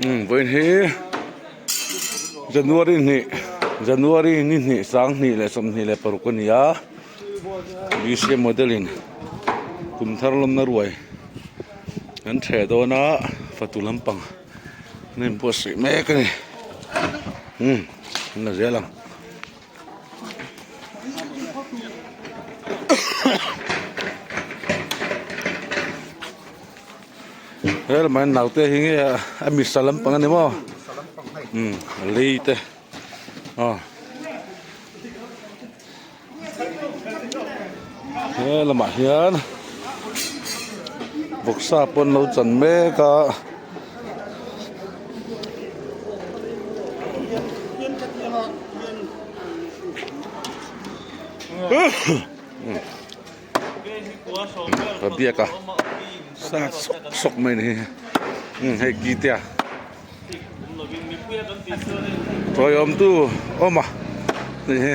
Umm vawiin hi January hnih January ni hnih sanghnih leh 26 a ni a B C model in kum thar lawmna ruai an ṭheh dawn a fatu lampang an inbuatsaih mek a ni umm an la zel ang. He lamah hian naute hi nge a misa lampang a ni maw umm a lei te aw he lamah hian vawksa pawh an lo chan mek a. Ka biak a sa sawk sawk mai ni hi hei ki te a tawiawm tu awm a ni hi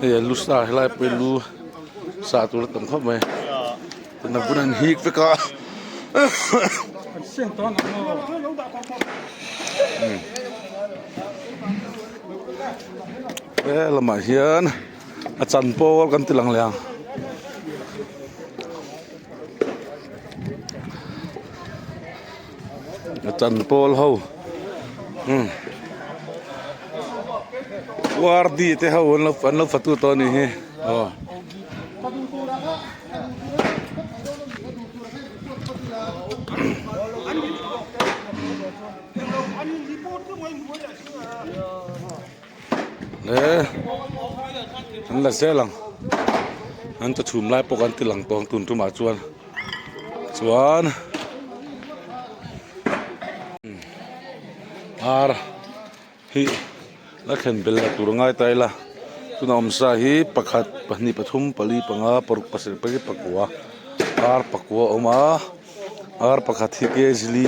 hei a lu sa helai pawh hi lu sa tur a tam khawp mai tuna bun an hik vek a. He lamah hian a chan pawl kan ti lang leh ang. A chan pawl ho umm wardi te ho an lo an lo fatu tawh a nih hi aw. Le an la zel ang an ta chhum lai pawh kan ti lang tawh ang tun tumah chuan chuan ar hi la thlen belh la tur a ngai ta ila tuna awmsa hi pakhat pahnih pathum pali panga paruk pasarih pariat pakua ar pakua a awm a ar pakhat hi kg li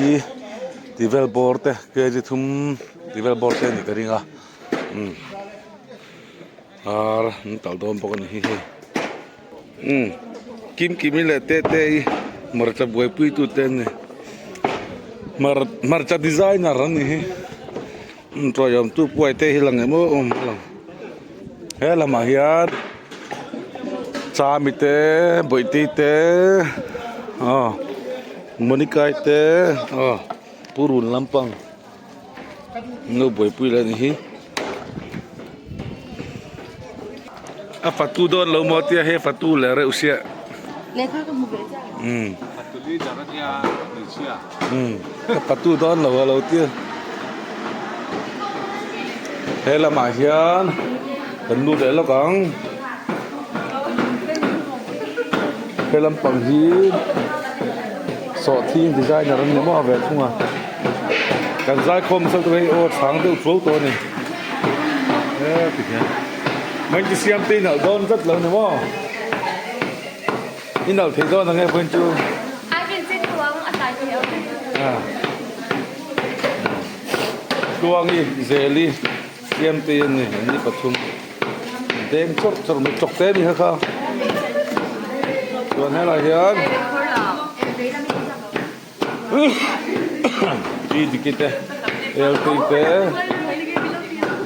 tih vel bawr te kg thum tih vel bawr te a nih ka ring a umm ar an talh dawn bawk a ni hi hei umm kimkimi leh tete hi hmarcha buaipui tu te an ni hmarcha designer an ni hi umm tawiawm tu puai te hi lang em aw a lang he lamah hian chami te bawihte te aw monica te aw purun lampang an lo buaipui leh a ni hi a fatu dawn lo maw tia hei fatu leh reuh sia umm umm a fatu dawn lo a lo tia he lamah hian kan lut leh lawk ang he lampang hi sawhthing designer an ni maw ve thung a. Kan zaikhawm nasa lutuk hei aw chhang deuh tho tawh a ni he ti hian mai chi siam te inalh dawn zat lo ni maw inalh thei dawn ang e vawiin chu tluangi zeli siam te an ni an ni pathum deng chawrh chawrh mai chawk te a ni kha kha chuan helaiah hian. Pi Diki te Eltei te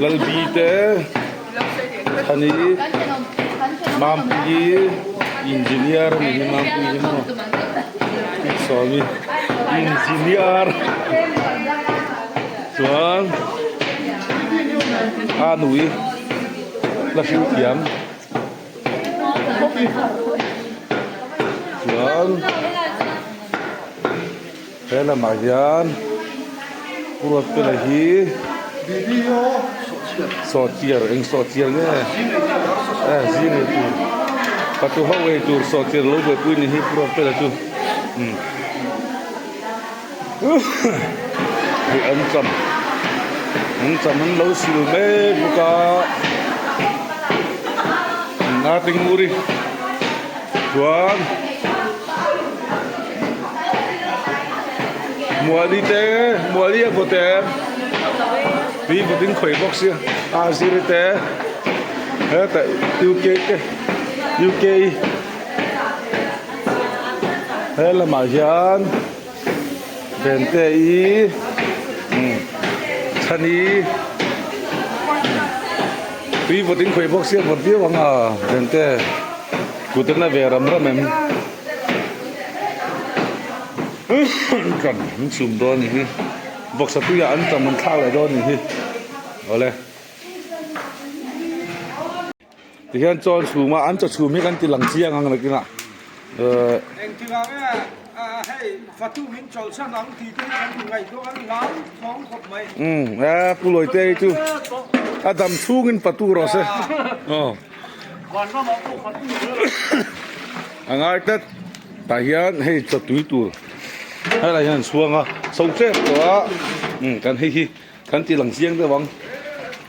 Lalbi te Thani Mampuii engineer a ni hi Mampuii hi maw Pi Sawmi engineer chuan a nui la hriu thiam. Chuan he lamah hian Pu Ruatpela hi sawhchiar eng sawhchiar nge e zing ei tur patu ho ei tur sawhchiar lo buaipui ni hi Pu Ruatpela chu umm hei an cham an cham an lo sil mek bawk a a tinguri chuan muali te muali a vawt em tui vawt in khawih bawk sia a zir te hetah u k te u k. He lamah hian Vente i Chhani tui vawt in khawih bawk sia vawt viau ang a Vente kut an la ve ram ram em kan an chhum dawn a nih hi bawksa tuiah an tam an thlak leh dawn a nih hi awle. Tihian chaw an chhum a, an chaw chhum hi kan ti lang chiang ang nakinah ehh. Engtikah nge hei fatu min chawlhsan ang tih te hi kan ngaihtuah an hlau thawng khawp mai. Umm e Pu Lawite hi chu a dam chhungin fatu rawh se. Aw. A ngai tlat tah hian hei chaw tui tur helai hian an chhuang a, so tep tawh a umm kan hei hi. Kan ti lang chiang deuh ang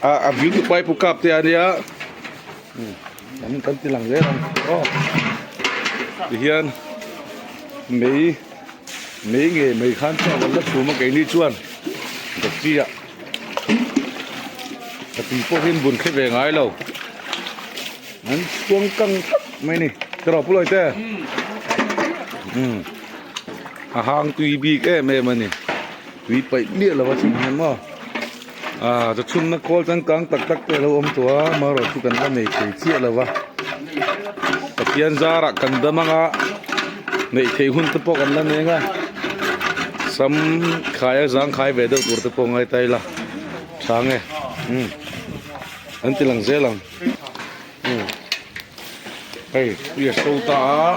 a a beauty pipe kap te ania kan kan ti lang zel ang aw tihian mei mei nge mei khan chuan an la chhum a keini chuan taxi ah ka tui pawh hi an bun khe ve ngai lo an chhuang kang thlap mai a ni tiraw pu Lawite a hang tui bik em em a ni. Tui paih miah lo a chhun hian maw ah chu chhunna kawl changkang tak tak te a lo awm tawh a amaherawh chu kan la nei thei chiah lo va Pathian zarah kan dam anga neih theih hun te pawh kan la neng a sam khai a zang khai ve deuh tur te pawh ngai ta ila tha nge umm an ti lang zel ang umm hei tui a so ta a.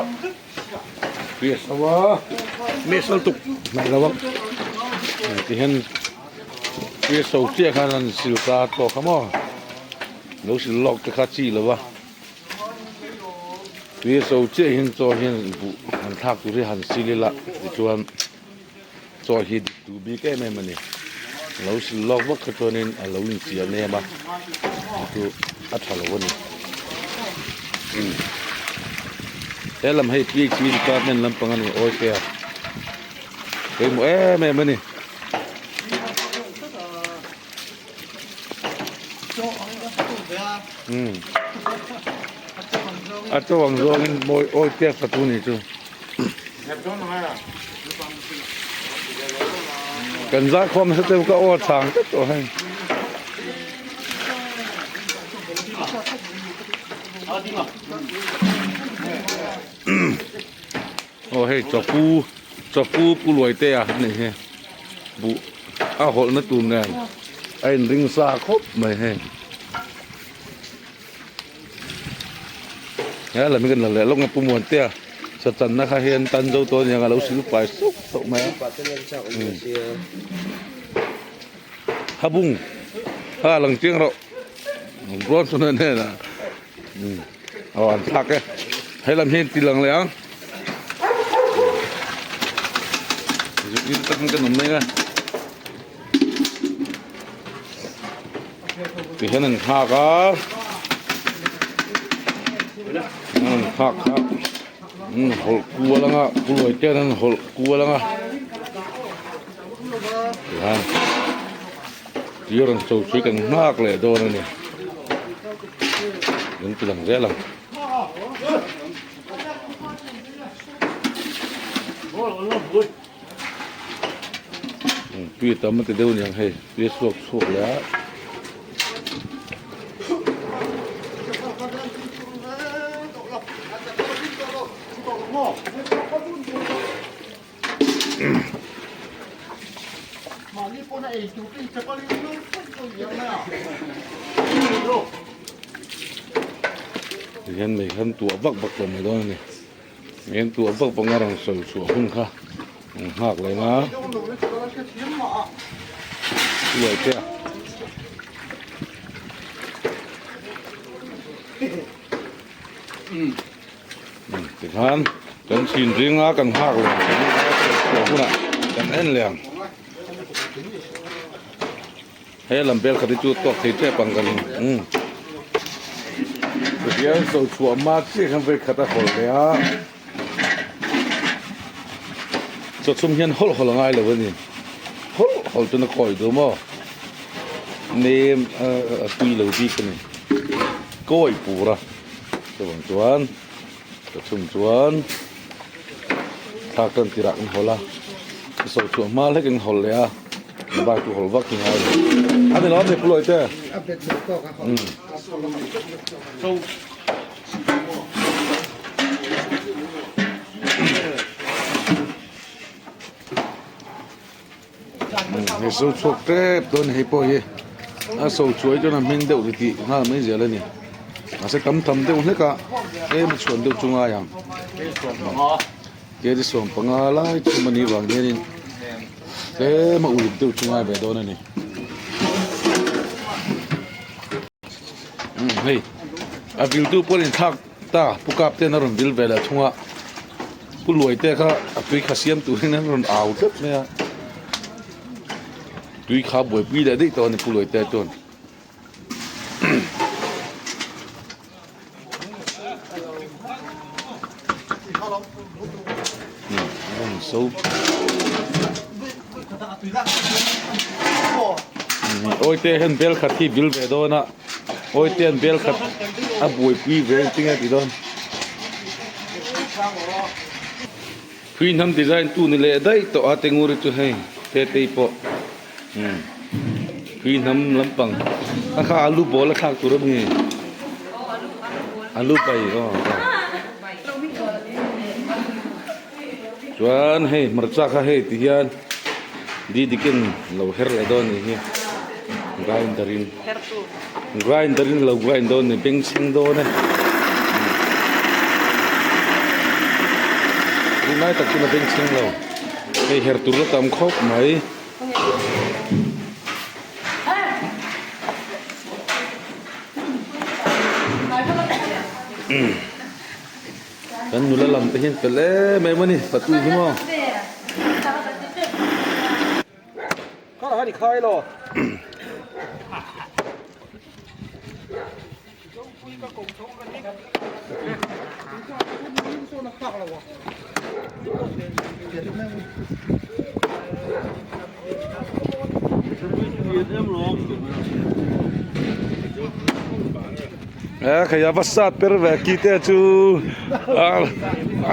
Tui a so a mehsal tuk hnaih lo a tihian tui a so chiah khan an sil ta tawh kha maw lo sil lawk te kha chi lo va tui a so chiah hian chaw hian buh han thlak tur hi han sil ila tichuan chaw hi dik duh bik em em a ni lo sil lawk vak kha chuanin a lo inchian em a chu a tha lo a ni he lam hei phd department lampang a ni awi te a pawimawh em em a ni. A chaw ang zawngin mawi awi te a fatu ni chu. Kan zah khawm nasa deuh ka aw chang tlat tawh hei. Aw hei chawpu chawpu pu luai te a ni hi buh a hawlhna tur nen a inring sa khawp mai hei. He lam hi kan la leh lawk nge Pu Muantea sa channa kha hian tan zo tawh aniang a lo sil fai sup tawh mai a Habung kha lang chiang rawh rawn sawn a hnenah aw an thlak e he lam hian ti lang leh ang zuk tak in kan awm mai a. Tihian an nghak a an nghak kha an hawlh kual anga kuluai te an hawlh kual anga tihian tui a rawn cho chu kan nghak leh dawn a ni an ti lang zel ang. Tui tam a ti deuh aniang hei tui a chhuak chhuak leh a. Tihian mei khan tuah vak vak tawh mai dawn a ni. Eng tuah vak vak a rawn sawi chhuah hun kha an nghak leh a uai te a. Tikhan kan chhin ring a kan nghak leh ang chhuah hunah kan en leh ang. He lam bel khat hi chu tawk thei tep ang kan umm tihian sawi chhuah hma chiah hian vei khat a hawlh leh a chawchhum hian hawlh hawlh a ngai lo a ni hawlh hawlh chuan a kawi duh maw nem a tui lo bik a ni kawi pur a chuvang chuan chawchhum chuan. Thlak tan tirah kan hawl a, ka sawi chhuah hma hlek in hawl leh a, bike chu hawl vak hi ngai lo. A ni lo a ni Pu Lawite. Hei so chhuak tep dawn hei pawh hi a so chuai chuan a hming deuh ti tih nghal mai zel a ni mahse tam tham deuh hlek a tlem a chhuan deuh chu ngai ang kg 15 lai thum a nih vang hianin tlem a uluk deuh chu ngai ve dawn a ni hei a viltu pawh a inthlak ta pu kap ten a rawn vil ve leh thung a pu luai te kha a tui kha siam turin an rawn au tlat mai a tui kha buaipui leh daih tawh a ni pu luai te chuan. Awite hian bel khat hi vil ve dawn a awite hian bel khat a buaipui ve engtin nge tih dawn phui hnam design tu ni leh daih tawh a tenguri chu hei tetei pawh umm phui hnam lampang a kha alu bawl a thlak tur ami alu bai aw Chuan hei hmarcha kha hei ti hian didikin lo her leh dawn anih hi grinder in grinder in lo grind dawn a ni bengchheng dawn e tunlai tak chuan a bengchheng lo hei her tur la tam khawp mai. Kan nula lam te hian fel em em a ni patu hi maw. He khaia va sat per ve ki te chu a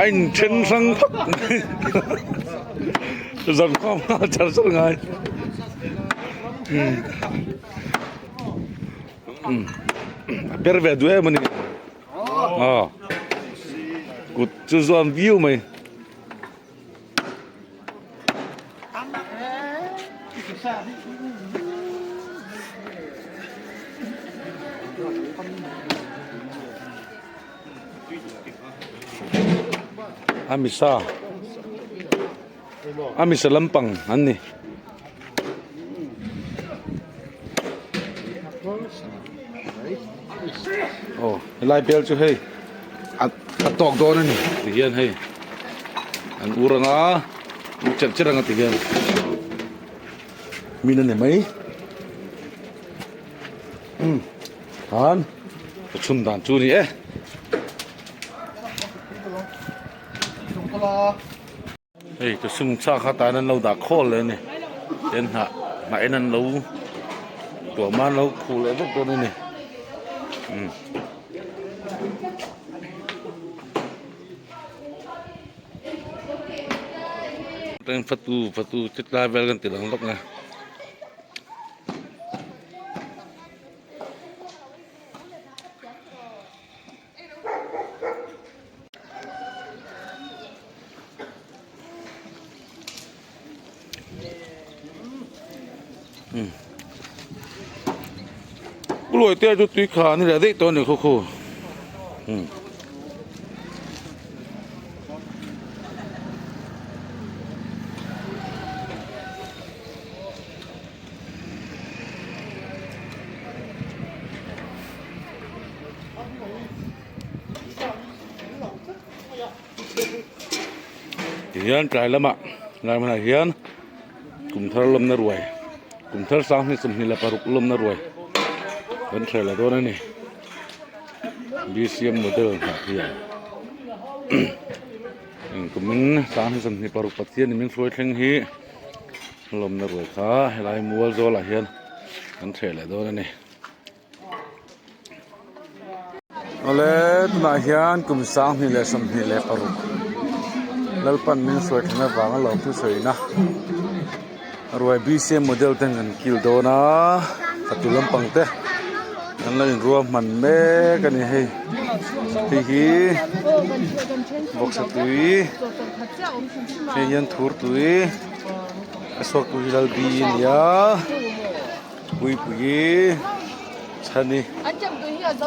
in then hrang phawt mai zan khawm nghal char char ngai a per ve duh em a ni kut chu zuam viau mai. A misa a misa lampang an ni. Aw helai bel chu hei a a tawk dawn a ni ti hian hei an ur anga ur cherh cherh anga ti hian min a ni mai umm khan ka chhun dan chu a ni e. Hei ka sum chak kha tan an lo dah khawl leh a ni tin hnah hnah in an lo tuam a an lo khuh leh vek dawn a ni umm. Fatu fatu che tlai vel kan ti lang lawk a. Pu te chu tui kha an ni leh daih tawh a ni khaw khaw umm. Tihian tlai lamah tlai hmunah hian kum thar lawmna ruai kum thar 2026 lawmna ruai kan hre la dawn a ni B_C_M model hnah hian kumin 2026 Pathian in min hruai thleng hi lawmna ruai kha helai mual zawlah hian kan hreh leh dawn a ni. Awle tunah hian kum 2026. Lalpan min hruai thleng avanga lo thusawiina ruai bcm model ten kan kil dawn a fatu lampang te an lo inruahman mek a ni hei hei hi vawksa tui hei hian thur tui a suak tu hi lalbi a ni a puipui chhani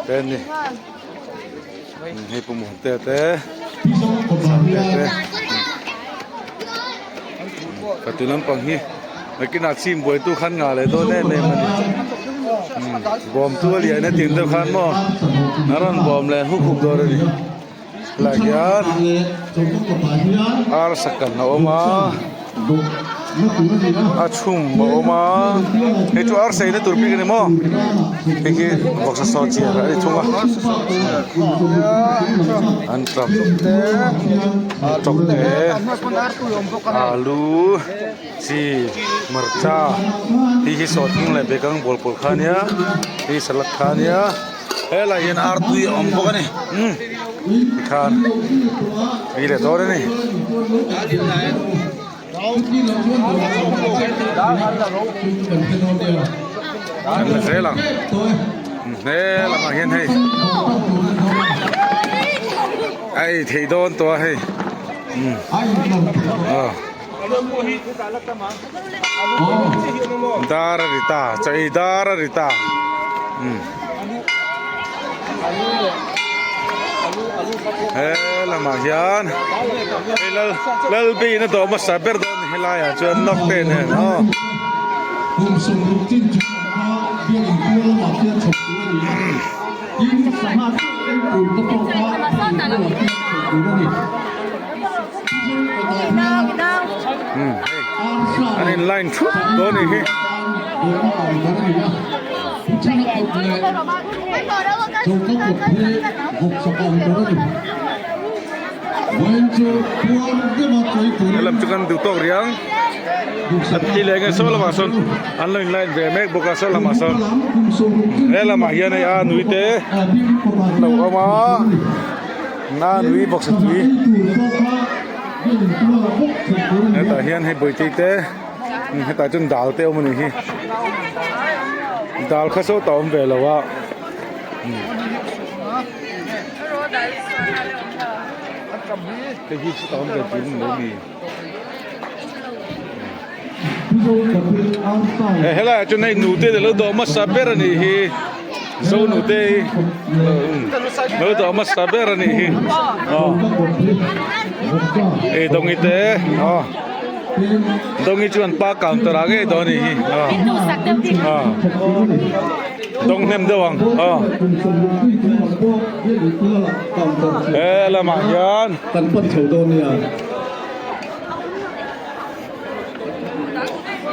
te a ni. Hei pu Muante te Sangte te ka ti lampang hi nakinah chim buaitu khan ngah leh dawn em em a ni bawm chu a lian a tih deuh khan maw a rawn bawm leh huk huk dawn a ni helaiah hian arsa kan a awm a a chhum a awm a hei chu arsa eina tur bik a ni maw hei hi vawksa saw chiar a ni thung a an tap tawk te alu chi hmarcha hei hi sawhthing leh bekang bawl pawlh kha a nia hei salad kha a nia helaiah hian artui a awm bawk a ni umm tikhan ei leh dawn a ni. Kan la zel ang he lamah hian hei a ei theih dawn tawh a hei aw dar a ri ta chaw ei dar a ri ta umm he lamah hian hei lal lalbiin a dawh hmasa ber dawn a ni helai ah chuan nawk te nen aw. Umm hei an in line thup dawn a nih hi. Helam chu kan duh tawk riang an thi leh nge saw lamah sawn an lo in line ve mek bawk a saw lamah sawn he lamah hian hei a nui te an lo awm a na nui bawk sa tui hetah hian hei bawihte te hetah chuan dal te a awm a nih hi dal kha saw tah a awm ve lo a. Hei hi chu tam ve tur ni mi. He helai ah chuan hei nute te lo dawh hmasa ber a nih hi zo nute hi lo dawh hmasa ber a nih hi aw ei dawngi te aw dawngi chuan pa counter ah ngei dawn a nih hi aw aw. Dawng hnem deuh ang aw. He lamah hian kan pan chho dawn nia.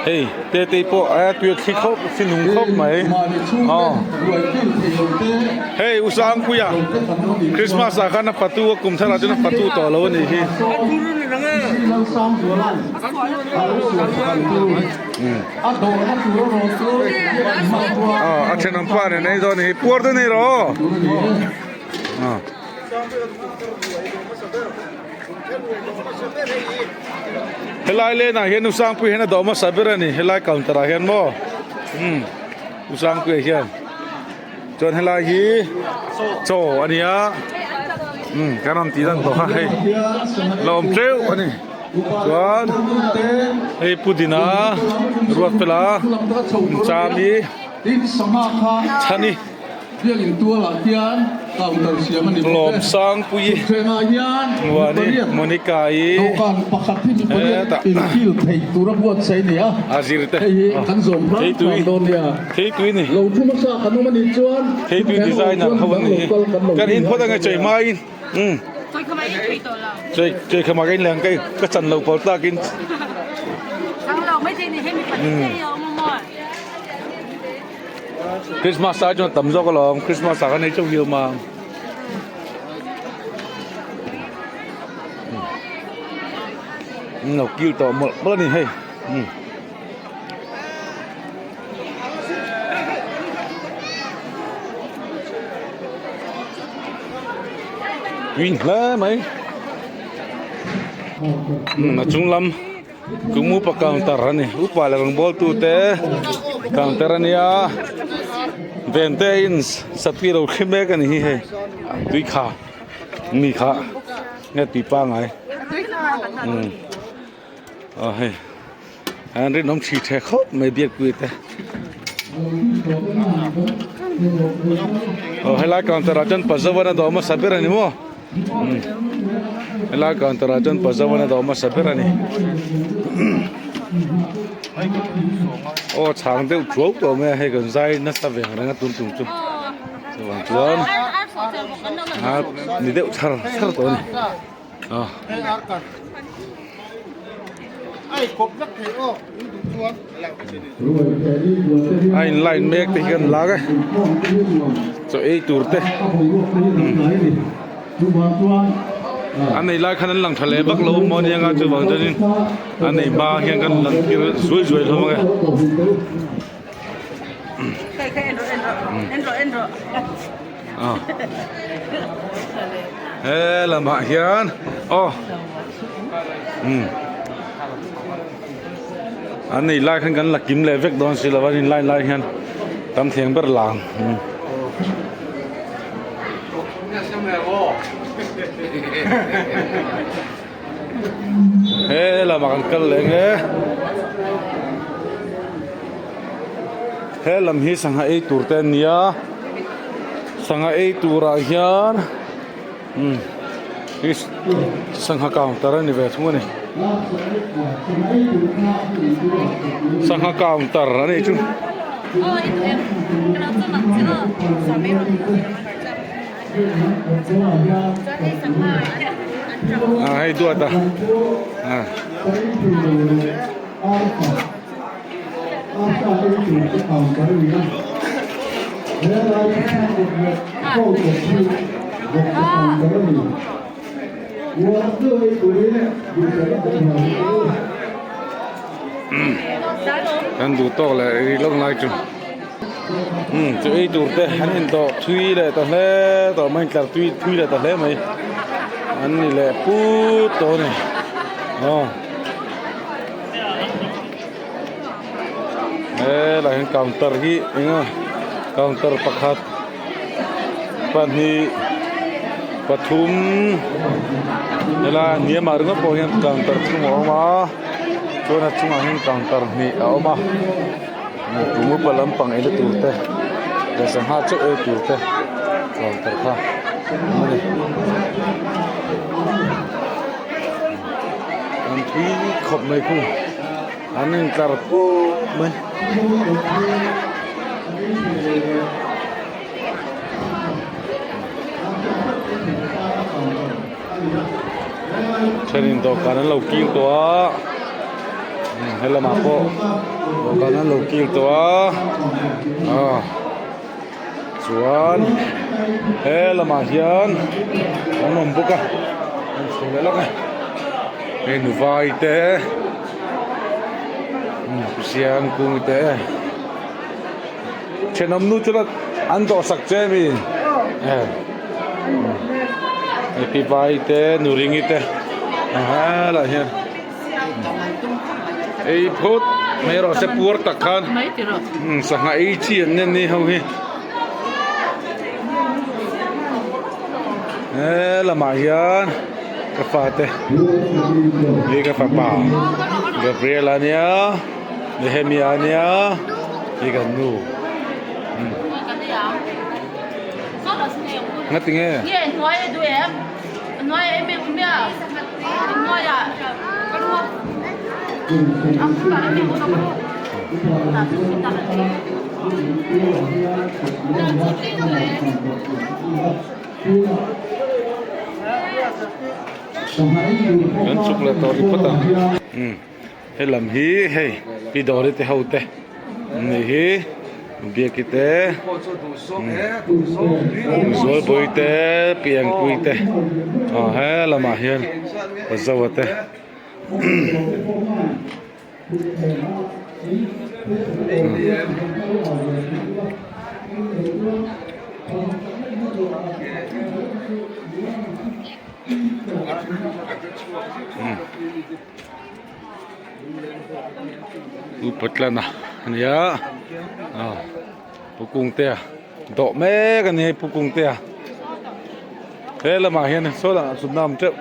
Hei te te pawh a tui a thli khawp thli nung khawp mai aw. Hei u Sangpuia Christmas ah khan a fatu a kum thar ah chuan a fatu tawh lo a nih hi. A thenawm pa nen ei dawn a ni hi puar dawn a ni rawh aw helai lane ah hian Usangpui hian a dawh hmasa ber a ni helai counter ah hian maw umm Usangpuia hian chuan helai hi chaw a ni a umm kan rawn tih dan tawh kha hei la awm teuh a ni. Chuan hei pudina ruat fela chami chhani Lawmsangpuii Muani Monica-i hetah a zir te theitui theitui ni theitui designer ho an ni hi kan inphawt ange chei hmain. Umm chei chei kha mah ka in leh ang ka ka chan lo pawl tlak in Christmas ah chuan tam zawk alawm Christmas ah khan hei chauh hi a awm a an lo kil tawh mawlh mawlh a ni hei umm. Green hle mai. A chung lam kum upa counter a ni upa leh rawngbâwl tute counter a nia ven te in satui lo thli mek a ni hi hei tui kha mi kha nge tui pangai aw hei an rinawm thi the khawp mai biakpui te aw helai counter ah chuan pazawn a dawm hmasa ber a ni maw helai counter ah chuan pazawn a dawm hmasa ber a ni aw chhang deuh thuau tawh mai a hei kan zai nasa ve ang reng a tun tum chu chuvang chuan ni deuh char char tawh a ni. A in line mek te hi kan lak e chaw ei tur te a nei lai khan an lang tha leh vak lo maw nia nga chuvang chuanin a nei hma hian kan lang tir zuai zuai hlawm ang e. He lamah hian aw umm an ei lai khan kan la kim leh vek dawn si lo a in line lai hian tam thiang ber lang umm. He lamah kan kal leh nge he lam hi sangha ei tur te an ni a sangha ei turah hian umm sangha counter a ni ve thung a ni sangha counter a nih chu. Ah hei duat a ah. Kan duh tawk leh ri lawk lai chu. Umm chu ei tur te an in tawh thui leh ta hle tawh mai tlar tui thui leh ta hle mai an ni leh put tawh a ni aw helai hian counter hi eng a counter pakhat pahnih pathum helai a hniamah ringawt pawh hian counter thum a awm a chuan a chungah hian counter hnih a awm a. Kum upa lampang eina tur te leh sangha chauh ei tur te counter kha awm a ni an thui khawp mai khu an intlar puk mai. Thenin dawhkan an lo kil tawh a helamah pawh dawhkan an lo kil tawh a ah chuan he lamah hian an awm bawk a an chho leh lawk a hei nu vai te siang kung te thenawm nu chu an dawhsak che ami eh pi vai te nu ringi te helai hian ei phawt mai erawh se puar tak khan sangha ei chi an nen ni ho hi he lamah hian ka fate hi ka fapa Gabriel a nia. Nehemia a nia hi kan nu ngati nge kan chuk leh tawh ri phawt ang. He lam hi hei pi dawri te ho te an nih hi biaki te zualpui te piangpui te aw he lamah hian pazawa te. Upa tlana ania aw pu kungtea dawh mek ani hei pu kungtea he lamah hian saw lah chhutna a awm teuh.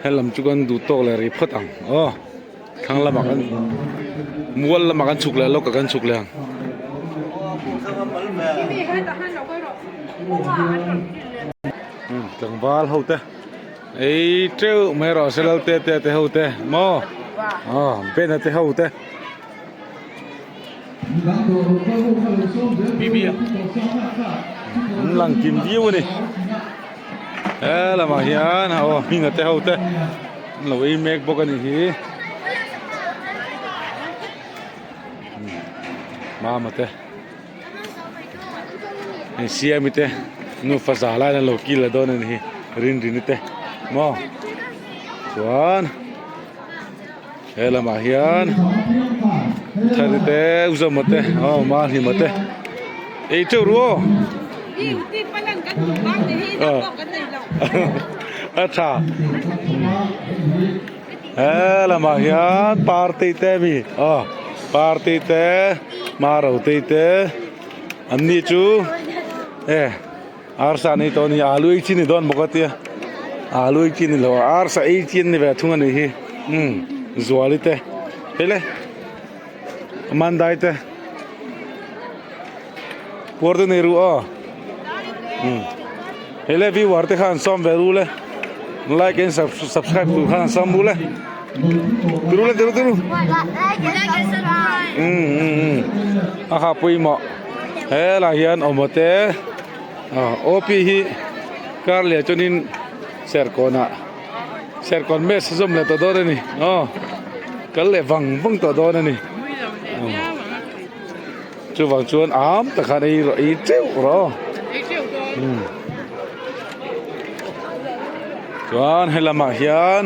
Helam chu kan duh tawk leh rih phawt ang aw thlang lamah kan mual lamah kan chhuk leh lawk a kan chhuk leh ang. Tlangval ho te ei teuh mai rawh se lal te te te ho te maw aw bena te ho te. An lang kim viau a ni he lamah hian aw hminga te ho te an lo ei mek bawk a nih hi mama te hei siami te nufa za laiin an lo kil leh dawn a nih hi rinrini te maw chuan. He lamah hian thari te uzawma te aw mahlima te ei teuh ru aw a tha he lamah hian party te ami aw party te maro te te an ni chu e Arsa an ei tawh a ni alu ei chi ni dawn bawk a tia alu ei chi ni lo a arsa ei chi an ni ve thung a nih hi umm zuali te hei le mandai te puar te nei ru aw umm hei le viewer te khan sawm ve ru le like and subscribe tur khan sawm ru le turu le turu turu umm umm umm a ha pawimawh. Helai hian awm te OP hi kar leh chuanin serkawnah serkawn mess a zawm leh tawh dawn a ni aw kal leh vang vang tawh dawn a ni chuvang chuan am tak khan ei rawh ei teuh rawh aw chuan helamah hian.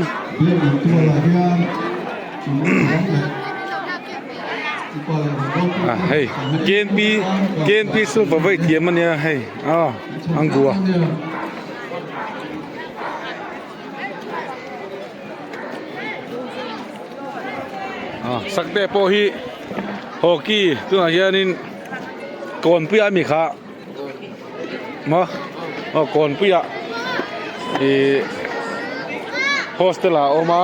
Hei KNP KNP silver vawi thiam ania hei aw angua ah sakte pawh hi hockey tunah hianin kawnpui a mi kha maw aw kawnpuiah ihh hostel ah a awm a.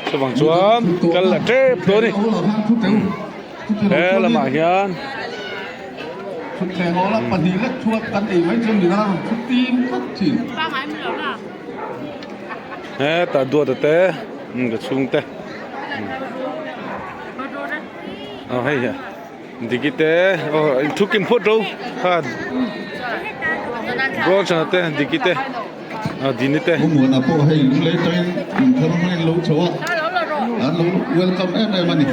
Chuvang chuan kal la tep dawn a ni he lamah hian hetah duata te ka chhungte aw hei hi diki te aw thu kim phawt ro khan bronson te diki te. A dini te. Pu Muana pawh hei lunglei tawin inthar hmangin lo chho a, an lo welcome em em a ni.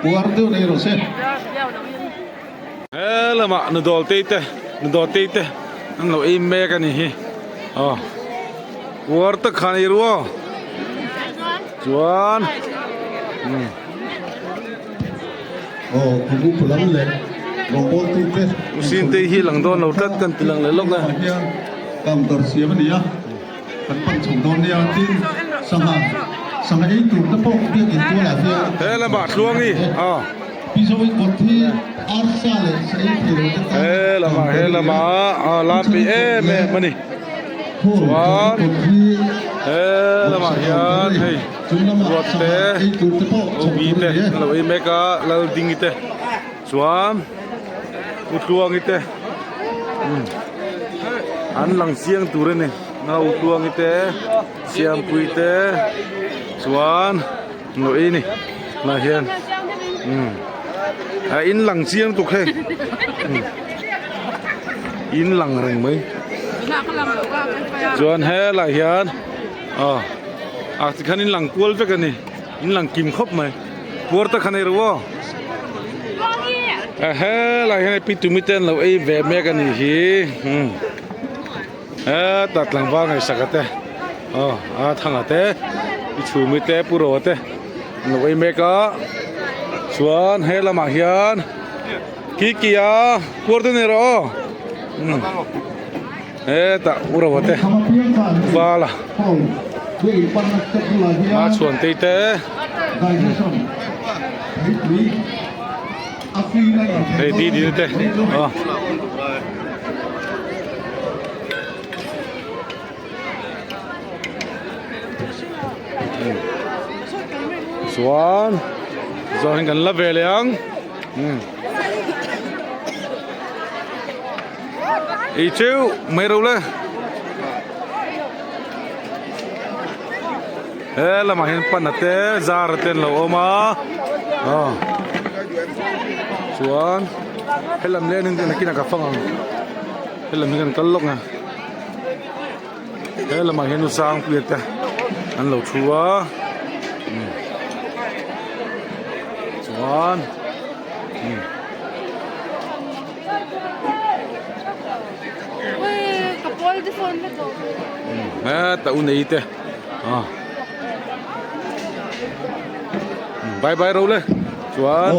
Puar deuh nei rawh se. He lamah nudawl tei te nudawl tei te an lo ei mek a ni hi aw puar tak khan ei ru aw chuan umm. Aw khawmu lam leh rawngbawl tute. Sin te hi lang dawn lo tlat kan ti lang leh lawk a. Counter siam a ni a, kan pan chho dawn nia tin sangha sangha ei tur te pawh biakin tualah hian He lamah Tluangi aw. Mizoin kawt hi arsa leh sa ei thei lo te tan He lamah he lamah aw lam peih em em a ni. Chuan he lamah hian hei ruat te ubi te an lo ei mek a Laldingi te chuan U Tluangi te an lang chiang tur a ni a U Tluangi te Siampui te chuan an lo ei a ni tunah hian a in lang chiang tuk hei in lang reng mai chuan helai hian aw ah tikhan in lang kual vek a ni in lang kim khawp mai puar tak khan ei ru aw a helai hian pi tumi te an lo ei ve mek a nih hi. Hetah tlangval ngaihsaka te aw a thanga te i chhumi te pu ro te an lo ei mek a chuan he lamah hian kiki a kuar te nei rawh aw umm hetah u ro te vala a chhuan tei te. Hei di dil te aw. Chuan zawng kan la ve leh ang ei cheu mai ro le He lamah hian pana te zar te an lo awm a aw chuan helam leh an nakinah ka fang ang helam hi kan kal lawk a he lamah hian nu sangpuia te an lo thu a chuan. Heta u nei te ah bye bye ro le chuan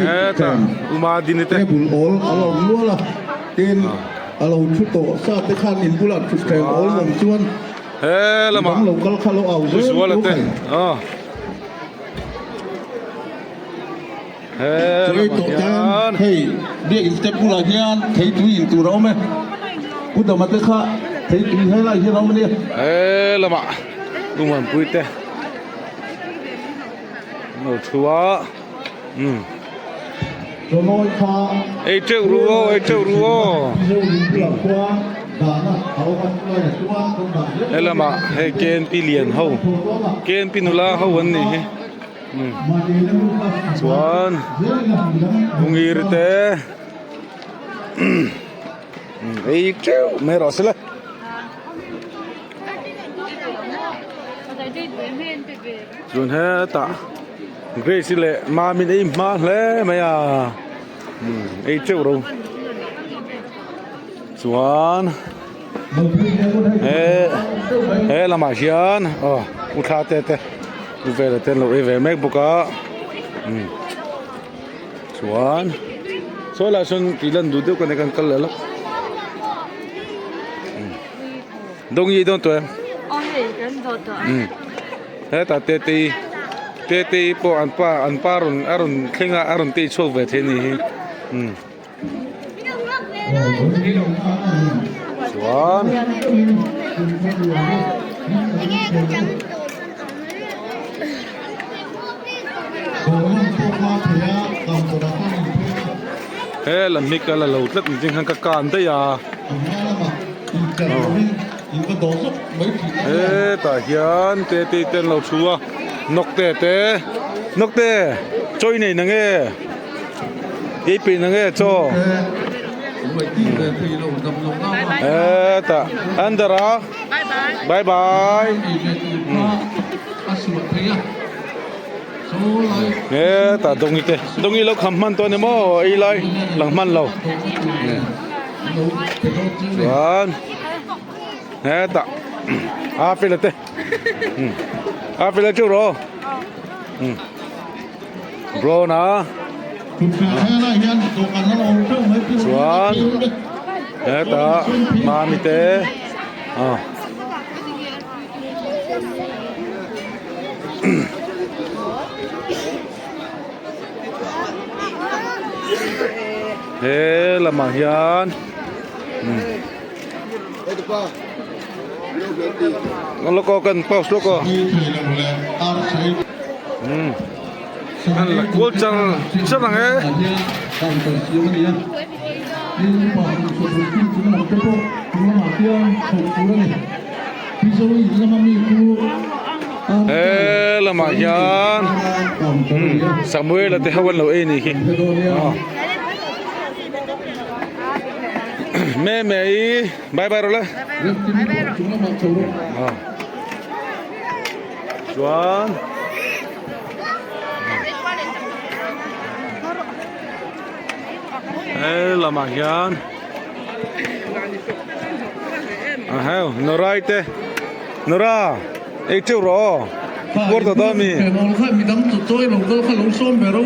heta uma dini te table awl a lo awm nual a tin a lo thu tawh sa te khan in bulah thut thleng awl awm chuan he lamah lo kal kha lo au zel zuala te ah. Chawi tawh ten hei biakin step bulah hian theitui in tur a awm e Pu Dama te kha theitui helai hian a awm a nia. He lamah Lungmuanpui te an lo thu a umm ei teuh ru aw ei teuh ru aw he lamah hei KNP lian ho KNP nula ho an nih hi. Chuan Bungir te ei teuh mai rawh se le. Chuan hetah Grace leh Mamin ei hma hle mai a ei teuh ro chuan. He he lamah hian aw u thla te te u vela te an lo ei ve mek bawk a umm chuan saw lai sawn tih lan duh deuh ka nei kan kal leh lawk umm dawngi dawn tawh em umm hetah te te i te te i pawh an pa an pa rawn a rawn thleng a a rawn tei chhuak ve thei a nih hi umm. Chuan he lam hi ka la lo tlat ni ching khan ka kan daih a hetah hian te te te an lo thu a nawk te te nawk te chawi nei na nge. Ei peih na nge chaw hetah under a bye bye hetah dawngi te dawngi lo kham hman tawh a ni maw ei lai lang hman lo chuan hetah a fela te a fela chu rawh. Brown a chuan hetah mami te ah he lamah hian lawk aw kan pause lawk aw umm an la kual char char ang e. He lamah hian Samuel-a te ho an lo ei a nih hi. Me me i bye bye rawh le chuan he lamah hian A heu Norai te Nora ei teuh rawh aw puar tawh dawn mi. Midang chu chawi lo kal kha lo sawm ber o.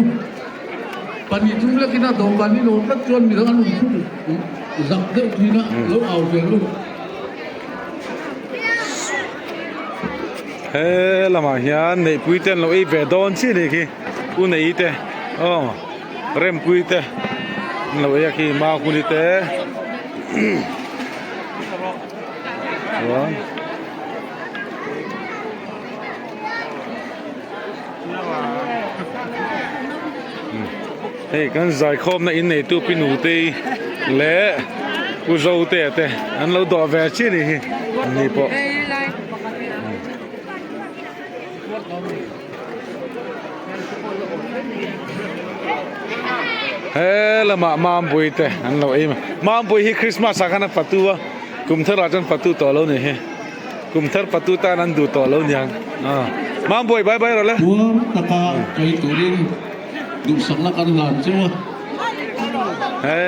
Pahnih thum lekin a dawhkan hi lo tlat chuan midang an awm thung zak deuh thin a lo au ve lo. He lamah hian neihpui te an lo ei ve dawn chiah anih khi u nei te aw rempui te an lo ei a khi mahuni te chuan. Hei kan zaikhawmna in neitu pi Nutei leh Pu Zotea te an lo dawh ve chiah a nih hi an ni pawh. He lamah Mambui te an lo ei Mambui hi Christmas ah khan a patu a kum tharah chuan patu tawh lo ni hi. Kum thar patu tan an duh tawh lo niang. Mambawi bye bye rawh le. Puar taka kal turin duhsakna kan hlan cheu a. He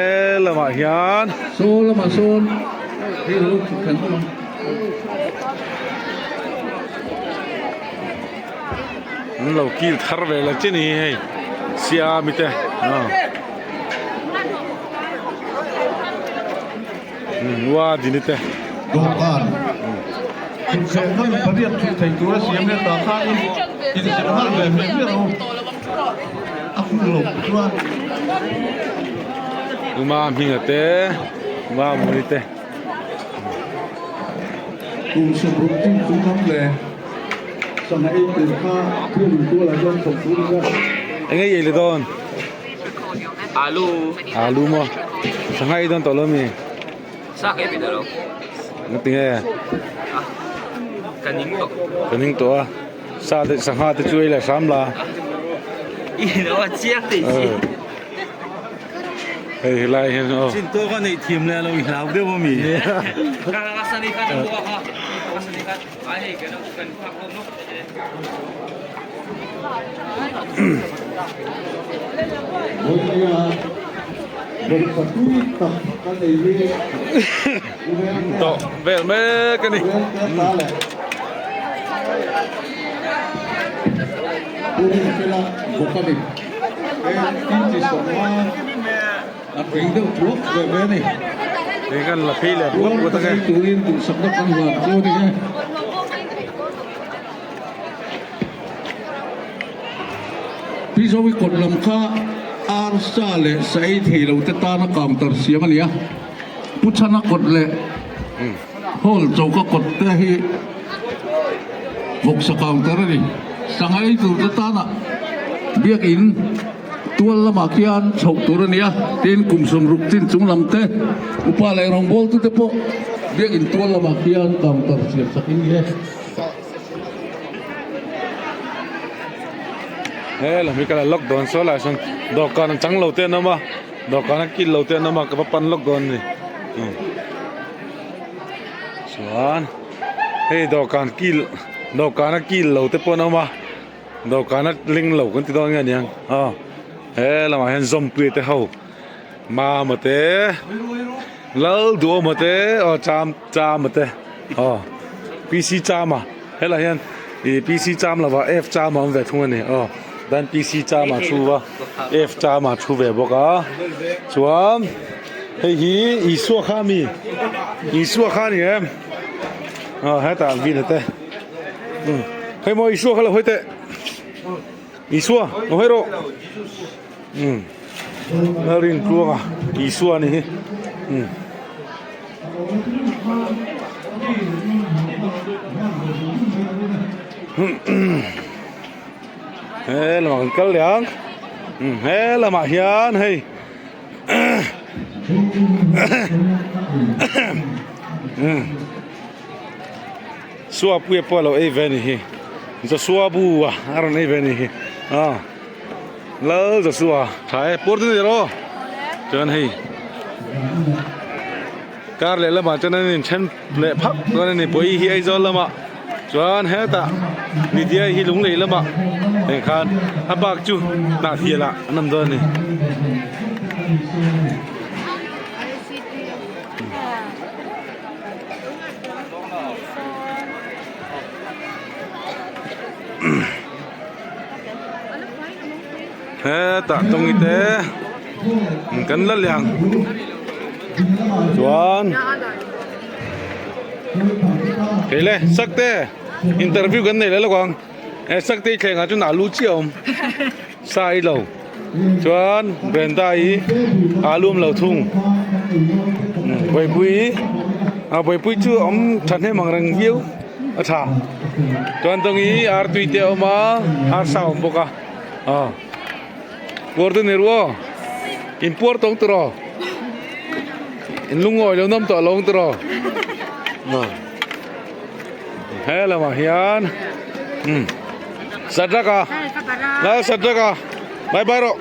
lamah hian. Saw lamah sawn hei lo thut thlen awm ang. An lo kil thar ve la chi ni hei Siami te. Nua dini te. Dawhkan thuthleng hman pariat thut thei tura siam leh tah khanin inzir nghal ve hmel hmiah lo a hun lo chuan. Uma hminga te, Uma Muni te. Kum sawmruk chin chung lam leh sangha ei tur kha thil in tualah chuan thawk tur ila. Enge i ei le dawn? Alu. Alu maw? Sangha ei dawn tawh lo mi? Sa ka ei ve tawh lo. Nga tinge? Ah, ka ning tawh. Ka ning tawh a. Sa te sangha te chu ei la hram la. I lo a chiang tih chi. Hei helai hian aw. Chin tawk a neih thiam leh lo i hlau deuh a mi? Ka ka sani kha ka ka ka sani kha ai hei kan kan phak lo no. Tawh vel mek a ni. Hei kan la phei leh puat puat ang e. Pi Zoe kawt lam kha arsa leh sa ei thei lo te tana counter siam a ni a, Pu Chhana kawt leh Hall choka kawt te hi vawksa counter a ni. Sangha ei tur te tana biakin tual lamah khian chhoh tur a ni a, tin kum sawmruk chin chung lam te upa leh rawngbawltu te pawh biakin tual lamah khian counter siam sak in ni e. He lam hi ka la lock dawn saw lai sawn dawhkan a chang lo te an awm a dawhkan a kil lo te an awm a ka va pan lawk dawn a ni chuan hei dawhkan kil dawhkan a kil lo te pawh an awm a dawhkan a ling lo kan ti dawn nge aniang aw he lamah hian zawmpuia te ho mama te lal duhawma te aw cham chama te aw pc chama helaiah hian ih pc cham lovah f chama a awm ve thung a ni aw dan pc chama thu a f chama thu ve bawk a chuan hei hi Isua kha a mi Isua kha a ni em aw hetah vin te hei maw Isua kha lo hawi teh Isua lo hawi rawh. Umm Lalrin tluanga Isua a ni hi umm. He lamah kan kal leh ang umm he lamah hian hei umm Suapuia pawh a lo ei ve a ni hi Joshua bu a rawn ei ve a ni hi aw. Lal Joshua tha e pur ni ro chuan hei kar leh lamah chuan an inthen leh phak chuan ani pawh hi Aizawl lamah chuan hetah Lydia hi Lunglei lamah eng khan a bak chu Hnahthial ah an awm dawn a ni. Hetah tawngi te kan la liang chuan kei le sakte interview kan nei leh lawk ang he sakte i thleng ah chuan alu chiah a awm sa i lo chuan Brenda i alu awm lo thung buaipui ah buaipui chu a awm thahnem ang reng viau. A tha chuan tawng hi artui te a awm a arsa a awm bawk a aw puar te ni ru aw in puar tawng tawh in lungawi lo nawm tawh lo ang tawh aw he lamah hian umm sadraka lal sadraka bye bye rawh.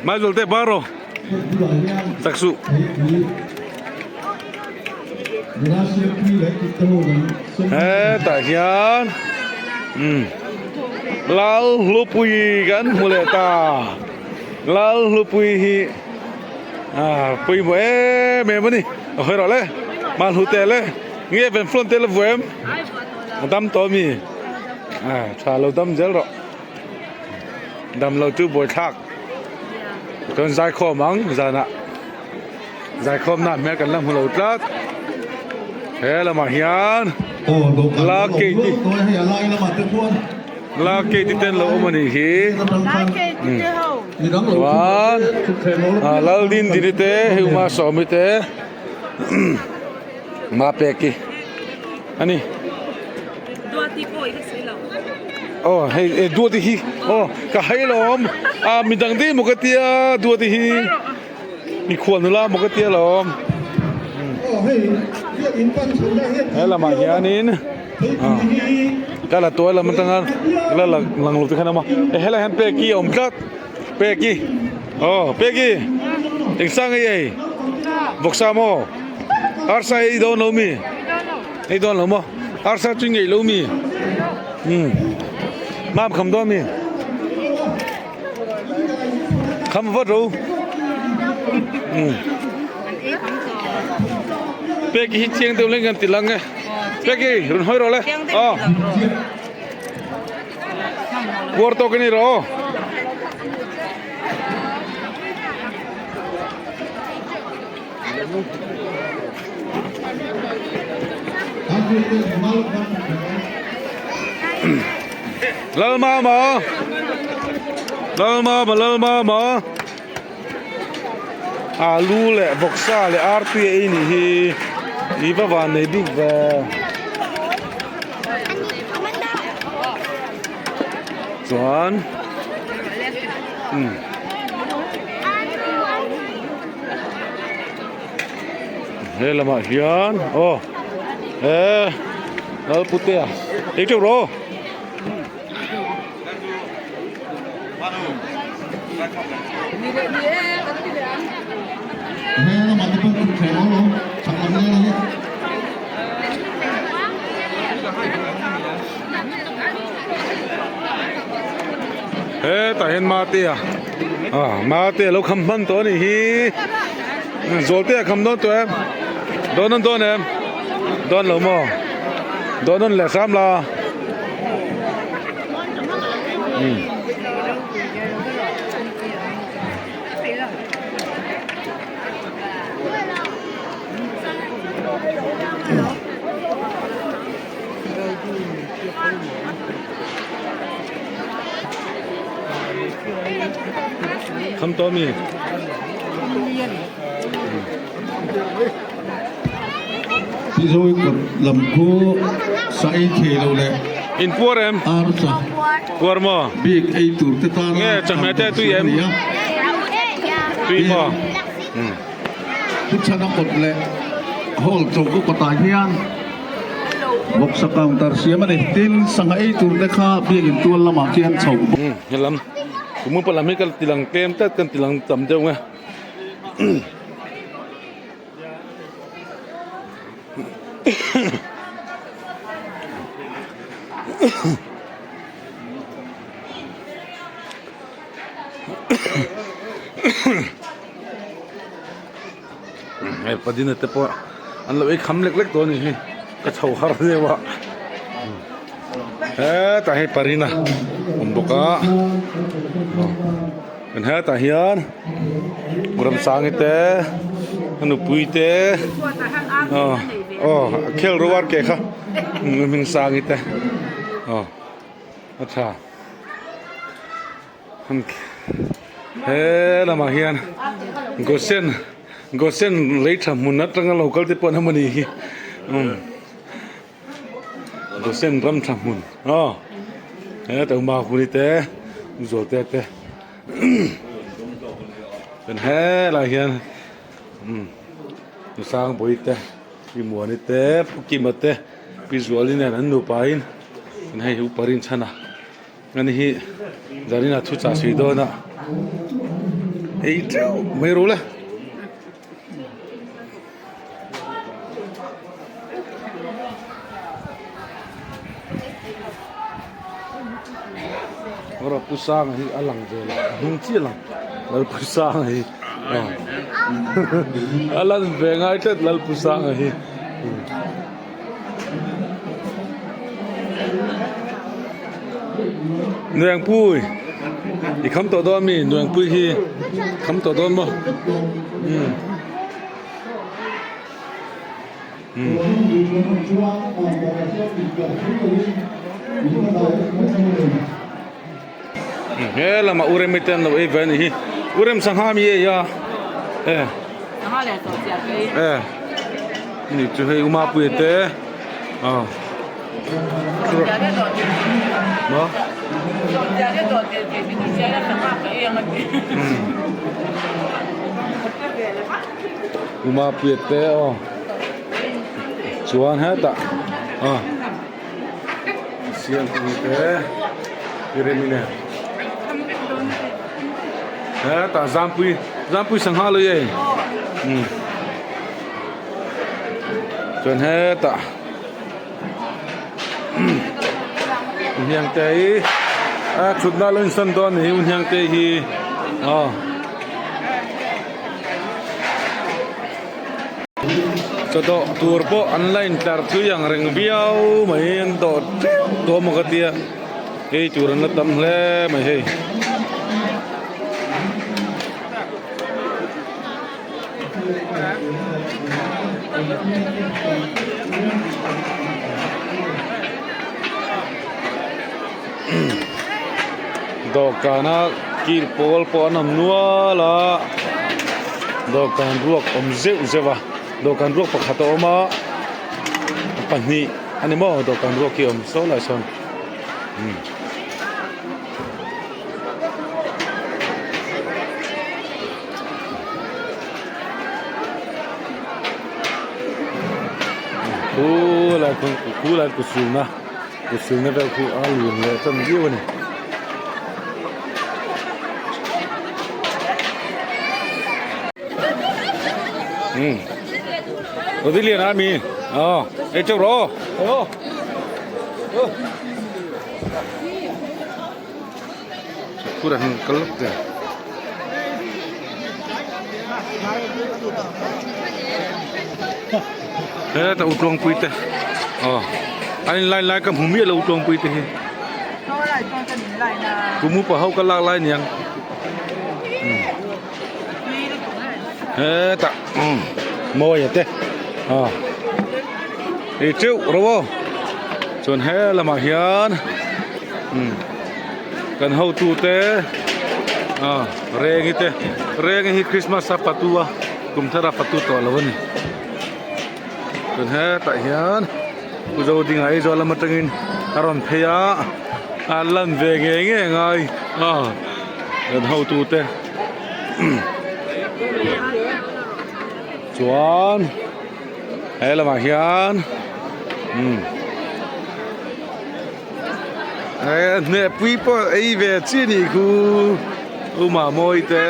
Maizul te baro taksu hetah hian umm Lalhlupui kan hmu leh ta Lalhlupui hi ah pawimawh em em a ni a hawi rawh le mahni te le nge venflon te la vuah em a dam tawh a mi. Ah tha lo dam zel rawh dam lo chu buaithlak chuan zaikhawm ang zanah zaikhawm na hmel kan la hmu lo tlat he lamah hian la gate la gate te an lo awm a nih hi chuan ah Laldindini te hei uma sawmi te Mapeki a ni. Duati pawh i la sawi lo. Aw hei e Duati hi aw ka hai lawm a midang daih maw ka tia Duati hi mikhual nula maw ka tia lawm. He lamah hianin ka la tuai lam atanga la lang lo te khan a awm a e helaiah hian Peki a awm tlat Peki aw Peki engsa nge i ei vawksa maw arsa ei dawn lo mi ei dawn lo maw arsa chu ngeih lo mi umm mam kham dawn mi kham vat ro umm Peki hi chiang deuh leng kan ti lang e Peki rawn hawi rawh le aw. Puar tawk a ni rawh aw. Lalmama Lalmama Lalmama Alu leh vawksa leh artui a ei nih hi i va van nei bik ve. Chuan umm he lamah hian aw he Lalputea ei teuh rawh aw. Hetah hian Matea ah Matea lo kham hman tawh a nih hi Zawltea kham dawn tawh em dawn an dawn em dawn lo maw dawn an leh hram la. Kham tawh ami? Tizawi kawt lam khu sa ei thei lo leh In puar em? Arsa Puar maw? Bik ei tur te tana Nge chawhmeh te tui em? Tui maw? Thuchhana kawt leh hall choka kawtah hian vawksa counter siam a ni. Tin, sangha ei tur te kha biakin tual lamah khian chho bawk. Helam Kumupa lam hi ka tilang tlem tlat kan tilang tam deuh nge. Hei padina te pawh. An lo ei kham lek lek tawh a nih hi ka chho har deuh a hetah hi parina awm bawk a kan hetah hian Ramsangi te a nupui te aw aw a khel ruar ke kha Hmingsangi te aw a tha. He lamah hian Gosen Gosen lei tha hmun atanga lo kal te pawh an awm a nih hi umm Gosen ram tha hmun aw he to mahuni te Zualte te chuan helaiah hian umm Nusangbawi te Pi Muani te Pu Kima te Pi Zuali nen an nupa in hei upa rinchhan a. Ani hi Zarina thu chah sui dawn a ei teuh mai ru le. Rawh pu sanga hi a lang ve lo a hnung chiah a lang Lalpu sanga hi a lan ve ngai tlat Lalpu sanga hi. Nuiangpui i kham tawh dawn ami Nuiangpui hi kham tawh dawn maw umm umm he lamah u remi te an lo ei ve a nih hi u rem sangha mi ei a e e ni chu hei u mapuia te aw maw u mapuia te aw chuan hetah aw. Siam pui te i rem in e hetah zampui zampui sangha lui e umm chuan hetah hniang te hi a thutna lo insawn dawn a ni hi hniang te hi aw. Chawdawh tur pawh an la intlar tui ang reng viau mai an dawh teuh tawh amaw ka tia ei tur an la tam hle mai hei. Dawhkana kil pawl pawh an awm nual a dawhkan ruak awm zeuh zeuh a dawhkan ruak pakhat a awm a pahnih a ni maw dawhkan ruak hi a awm saw lai sawn umm. Khulai khulai kut silna. Kut silna vel khu a lian leh tan viau a ni. Um Rodi lian a mi aw ei teuh rawh aw Khur a heng kal lawk te. Heta u tluangpui te aw a in line lai ka hmu miah lo u tluangpui te hi kum upa ho ka lak lai niang hetah mawi a te aw ei teuh ro aw chuan he lamah hian kan hotu te ah rengi te rengi hi christmas a patu a kum thar a patu tawh lo a ni chuan hetah hian pu zodinga aizawl lam atangin a rawn phei a a lan ve ngei ngei a ngai a kan hotu te chuan he lamah hian umm. Hnehpui pawh ei ve chi anih khu u Mahmawi te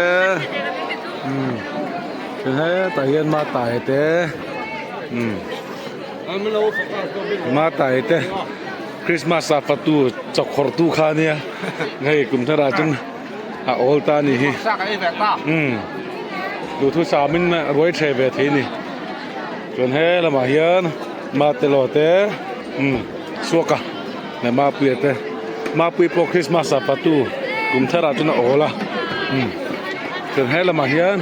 umm hetah hian Matai te umm Matai te Christmas ah fatu chawkhawrh tu kha ania hei kum thar ah chuan a awl ta anih hi umm duhthusam in ruai thle ve thei a ni. Chuan he lamah hian Matelo te umm Suaka leh Mapuia te Mapuii pawh Christmas ah patu kum thar ah chuan a awl a umm chuan he lamah hian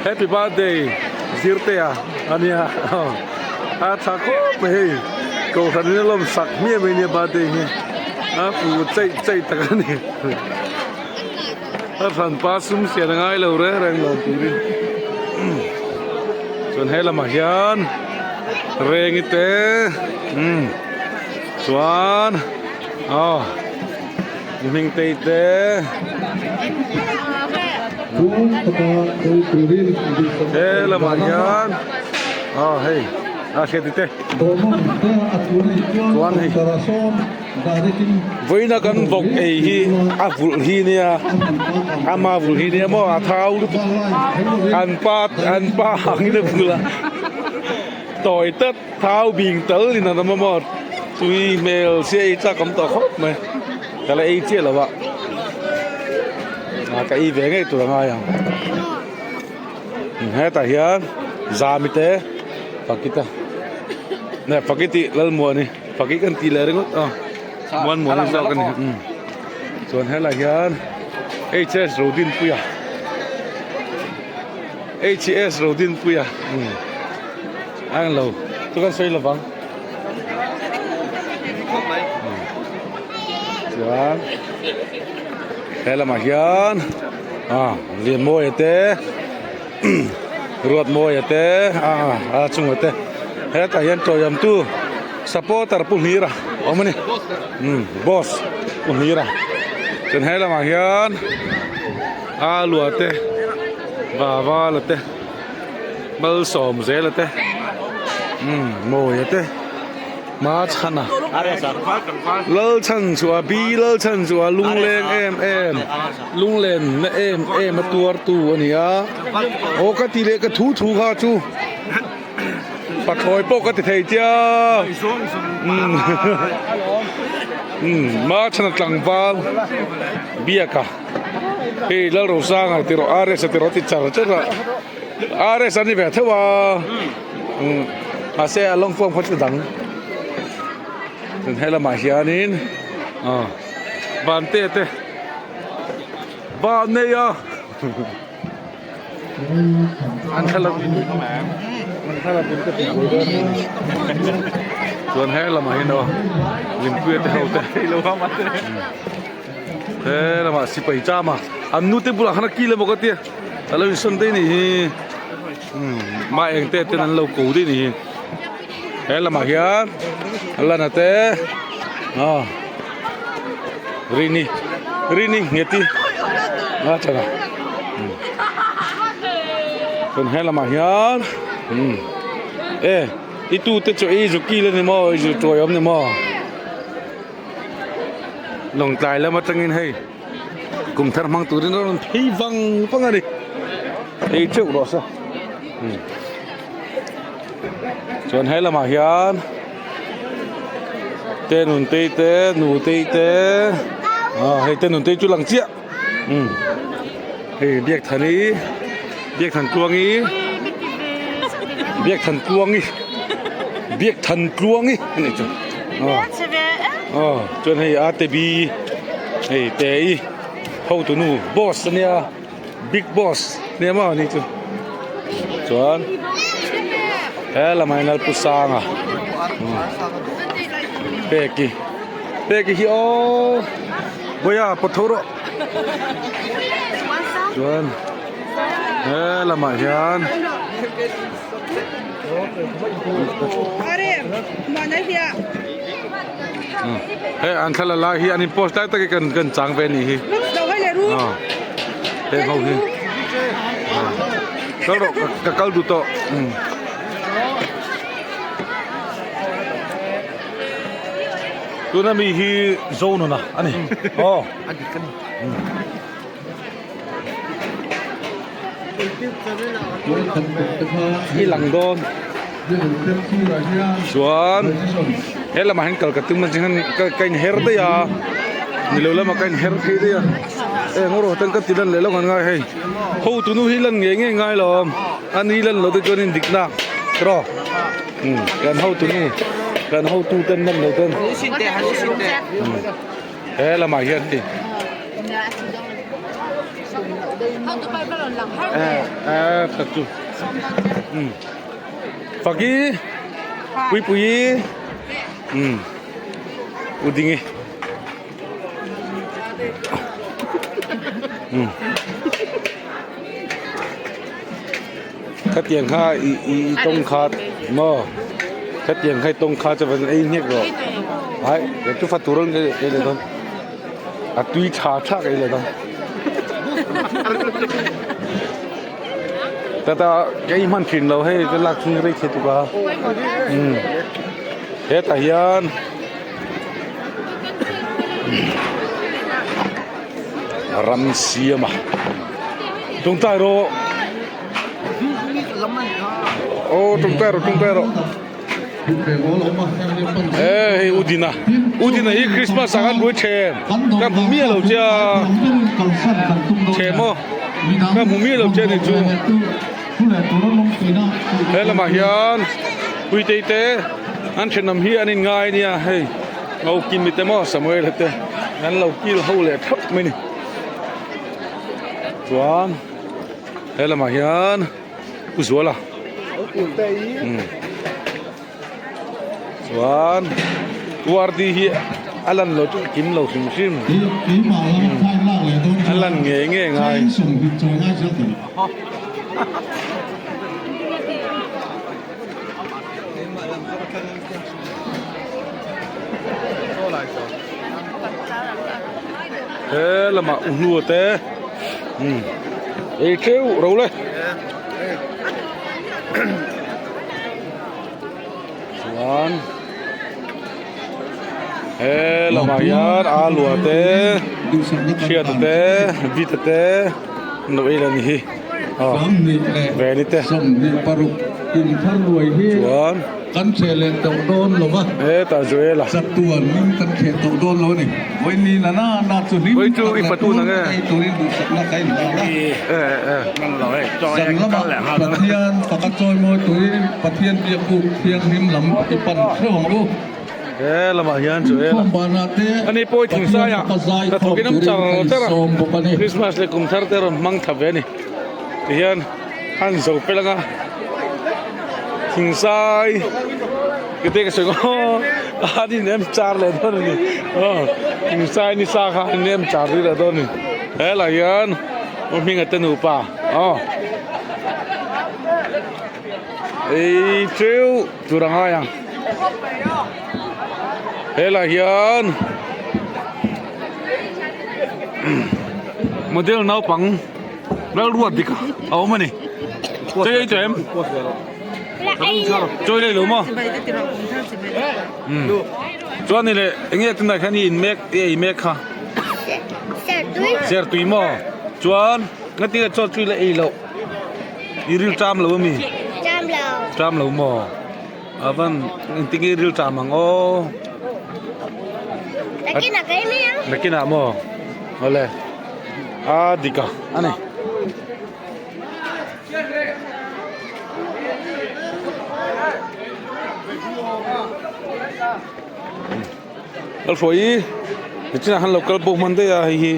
happy birthday Zirtea a nia a tha khawp mai hei kohhran in a lawm sak hmiah mai nia birthday hi a fuh cheih cheih tak a ni. A hranpa sum sian a ngai lo reng reng lo turin chuan he lamah hian rengi te umm chuan aw hming tei te. He lamah hian aw hei a hriati te chuan hei. Vawiina kan vawk ei hi a vulh hi nia ama vulh hi nia maw a thau lutuk an pa an pa angin a vulh a tawi tlat thau bing tal in an awm a maw tui hmel sia ei chak awm tawh khawp mai ka la ei chiah lo a ah ka ei ve ngei tur a ngai ang hetah hian zami te pakita pakiti lalmuani. Fak hi kan tih leh ringawt a muan muan zawk a ni umm chuan helai hian H S Rodinpuia H S Rodinpuia umm a englo chu kan sawi lovang chuan he lamah hian ah Lianmawia te Ruatmawia te ah a chunga te hetah hian tawiamtu supporter pu Hlira a awm a ni umm boss pu Hlira chuan he lamah hian a lua te vavala te malsawmzela te umm mawia te. Hmachhana Lalchhanchhuah Bi Lalchhanchhuah lungleng em em lunglen na em em a tuar tu a ni a aw ka ti leh ka thu thu kha chu pathlawi pawh ka ti thei tia umm Hmachhana tlangval biaka hei Lalrosanga tiraw RS a tiraw a ti char char a RS a ni ve theuh a. Umm mahse a lawng pawh khaw chu dang chuan he lamah hianin aw van te te van nei a an thlalak an thlalak in ka ti buai dawn a ni chuan he lamah hian aw Limpuia te ho te he lamah sipai chama an nu te bulah khan a kil emaw ka tia a lo insawn daih a nih hi. Mah eng te ten an lo ko daih a ni hi he lamah hian a lan a te aw rini rini ngeti a tha la chuan he lamah hian umm e i tu te chu i zu kil a ni maw i zu tuai awm ni maw lawngtlai lam atangin hei. Kum thar hmang turin a rawn phei vang vang a ni ei teuh rawh se chuan he lamah hian te nun tei te nu tei te ah hei te nun tei chu lang chiah umm hei biakthani biakthan tluangi biakthan tluangi biakthan tluangi a nih chu aw aw chuan hei a te bi. Hei te i hotu nu boss a nia big boss nia maw ani chu chuan he lamah hian Lalpusanga peki peki hi aw vawiah pawt tho rawh chuan he lamah hian. Hei an thla la lai hi an in post lai tak hi kan kan chang ve anih hi heng ho hi kal rawh ka kal duh tawh tuna mi hi Zonuna a ni aw. I lang dawn chuan he lamah hian kal ka tum a chuan ka in her daih a ni lo lamah ka in her phei daih a eng erawh ten ka ti lan leh lawk ang ngai hei hotu nu hi lan ngei ngei ngai lo. A ni lan lo te chuanin dikna tiraw umm kan hotu nu kan hotu ten lan lo ten he lamah hian hei eh khat chu umm faki puipui umm u dingi. Khatiang kha i i tawng kha maw khatiang kha i tawng kha chuan ei nghek rawh ai chu fa tur an ei leh dawn a tui tha thlak ei leh dawn tata ka ei hman thin lo hei ka lak chhung rei thei tuk a umm hetah hian. Ram siam a tawngtai rawh aw tawngtai rawh tawngtai rawh e hei u dina u dina hi christmas ah khan buai then ka hmu miah lo che a then maw ka hmu miah lo che a ni chu he lamah hian puitei te. An thenawm hi an inngai ania hei Ngokimi te maw Samuel te an lo kil ho leh thap mai ni chuan he lamah hian Pu Zuala umm chuan URD hi a lan lo chu kim lo hrim hrim a lan ngei ngei ngai. He lamah u hnua te umm ei tleu ro le chuan he lamah hian alua te hriata te vita te an lo ei la ni hi. Veni te chuan hetah Joel a vawi chu i fatu na nge he lamah hian Joel a ani pawh i thingsaia hnathawk in awm char char a Christmas leh kum thar te rawn hmang thla ve a ni. Tihian a han zo pel anga thingsai kete ka sawi aw a ni nem char leh dawn a ni aw thingsai ni sa kha a nem char rih leh dawn a ni helai hian aw hminga te nupa aw ei teuh tur a ngai ang helai hian model naupang. Lalruat dik a awm a ni. Chawi ei tawh em? Chawi lei lo maw? Chuan ni leh eng nge tunah hian i in mek i ei mek kha? Sertui maw? Chuan ngatinge chaw chu i la ei loh? I ril ṭam lo ami? Ṭam lo maw? A van engtin nge i ril ṭam ang aw? Nakinah maw? Awle. A dik a a ni. Lalhruaii nichinah khan lo kal bo hman daih a hei hi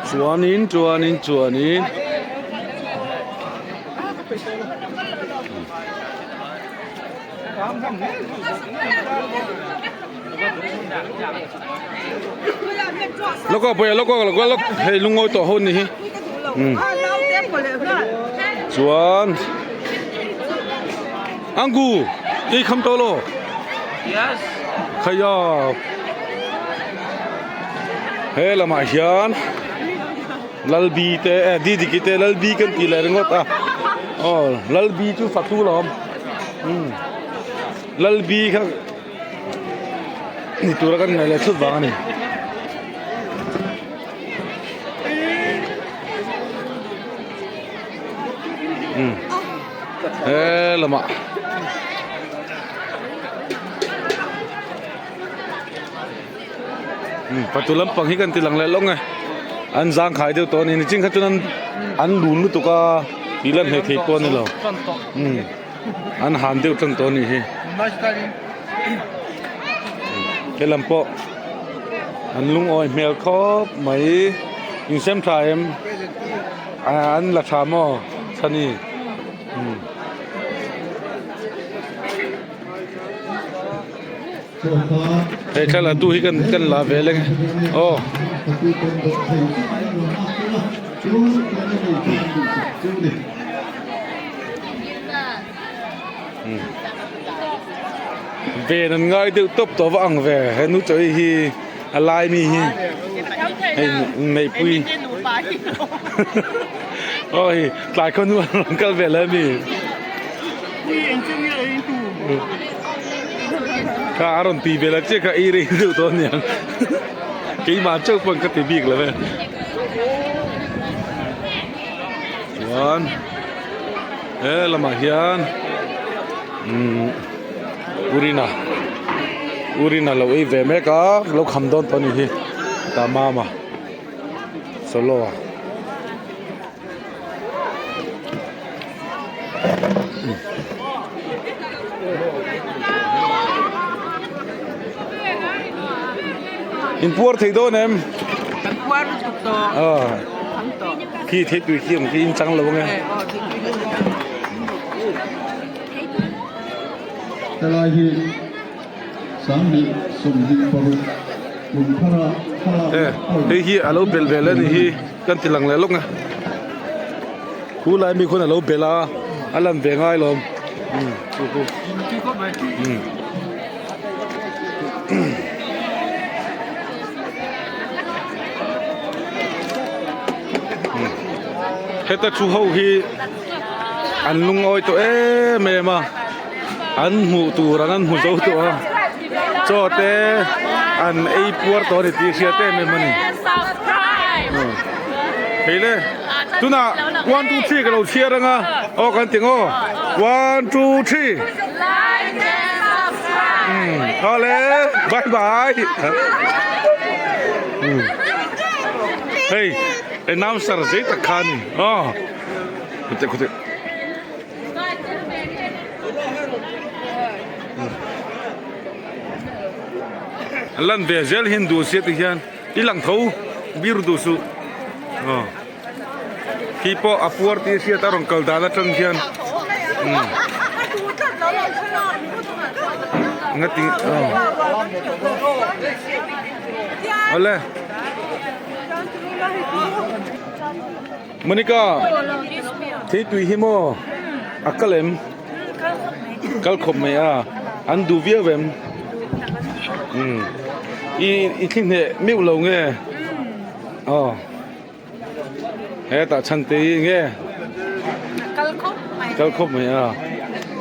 chuanin chuanin chuanin. Lawk aw pawih lawk aw lawk lawk hei lungawi tawh ho ni hi chuan anggu ei kham tawh lo khaya he lamah hian lalbi te eh didiki te lalbi kan tih leh ringawt a aw lalbi chu fatu lawm lalbi kha. Ni tura kan ngaih leh thut vang a ni. Um he lamah um patu lampang hi kan ti lang leh lawng e. An zangkhai deuh tawh a ni nichin kha chuan an an lun lutuk a tih lan hleih theih pawh a ni lo umm an han deuh tan tawh a nih hi helam pawh an lungawi hmel khawp mai insem tha em an la tha maw chhani umm. Hei thla la tu hi kan kan la ve leng aw. Ven an ngai deuh tawp tawh va ang ve he nu chaw hi a lai mi hi hei neihpui aw hei tlai khaw hnu an rawn kal ve le mi. Kha a rawn ti vel a chiah kha ei rei deuh tawh aniang keimah chauh pawn ka ti bik lo e chuan he lamah hian umm urina urina lo ei ve mek a lo kham dawn tawh a nih hi tah mama solo a. In puar thei dawn em? Kan puar lutuk tawh. Ah. Kham tawh. Khi thei tui khi ang khi in chang lo ange. Helai hi Hei hi a lo bel vel a ni hi kan ti lang leh lawk a khu lai mi khuan a lo bel a a lan ve ngai lawm heta thu ho hi an lungawi tawh em em a. An hmuh tur ang an hmu zo tawh a chaw te an ei puar tawh a ni tih hriat em em a ni hei le tunah one two three ka lo chhiar ang a aw kan ti ang aw one two three aw le bye bye hei announcer zei tak kha a ni aw khute khute. Lan ve zel hian duh sia ti hian i lang tho bir duh suh aw khi pawh a puar tih a hriat a rawn kal dan atang hian umm ngati aw awle. Monica thei tui hi maw a kal em kal khawp mai a an duh viau em umm i i thli hneh meuh lo nge aw hetah chhan te hi nge kal khawp mai a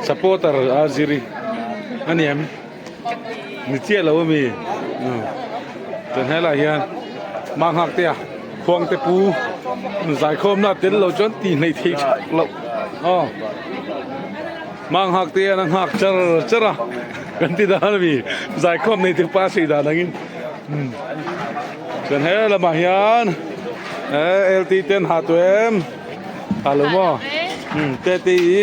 supporter a ziri a ni em. Ni chiah lo ami chuan helaiah hian Manghak te a khuang te pu zaikhawm na tel lo chuan tih hleih theih thak loh aw Manghak te hian a nghak char char a kan ti dan ami zaikhawm nei te pa sei dan angin chuan he lamah hian lt te an ha tawh em ha lo maw te te hi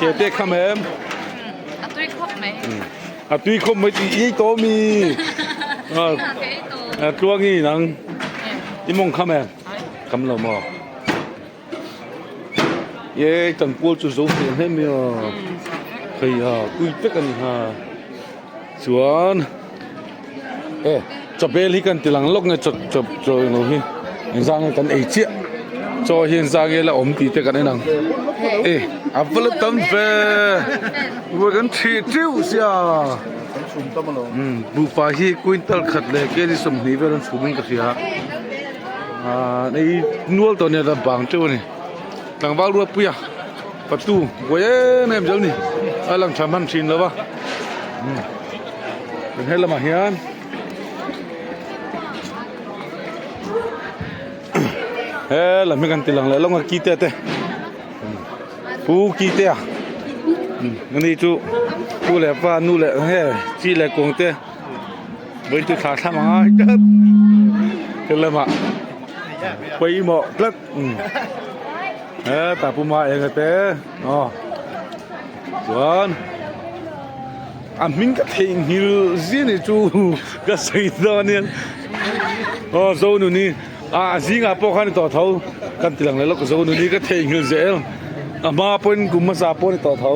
ke te kham em. A tui khawp mai. A tui khawp mai tih i tawh mi. A tluang i nang. I mawng kham em? Kham lo maw? Ye kan pual chu zo hmel hle mai a. Hei a pui vek a ni ha. Chuan e chawbel hi kan ti lang lawk nge chaw chaw chaw englo hi engzah nge kan ei chiah chaw hi engzah nge la awm tih te kan en ang e a va la tam ve ruai kan thih teuh sia umm buhfai hi quintal khat leh kg 20 vel an chhum in ka hria ah ei nual tawh nia bang teuh a ni tlangval ruatpui a patu buai em em zel a ni a lang tha hman thin lo va. He lamah hian he lam hi kan ti lang leh lawng a kite te pu kite a ani chu pu leh pa nu leh he chi leh kuang te vawiin chu thla thlam a ngai tlat he lamah. Pawimawh tlat. Hetah puma eng ate aw chuan a hming ka theihnghilh zia ni chu ka sawi dawn hian aw Zonuni ah a zingah pawh khan i tawh tho kan ti lang leh lawk Zonuni ka theihnghilh zel a hma pawhin kum hmasa pawh a ni tawh tho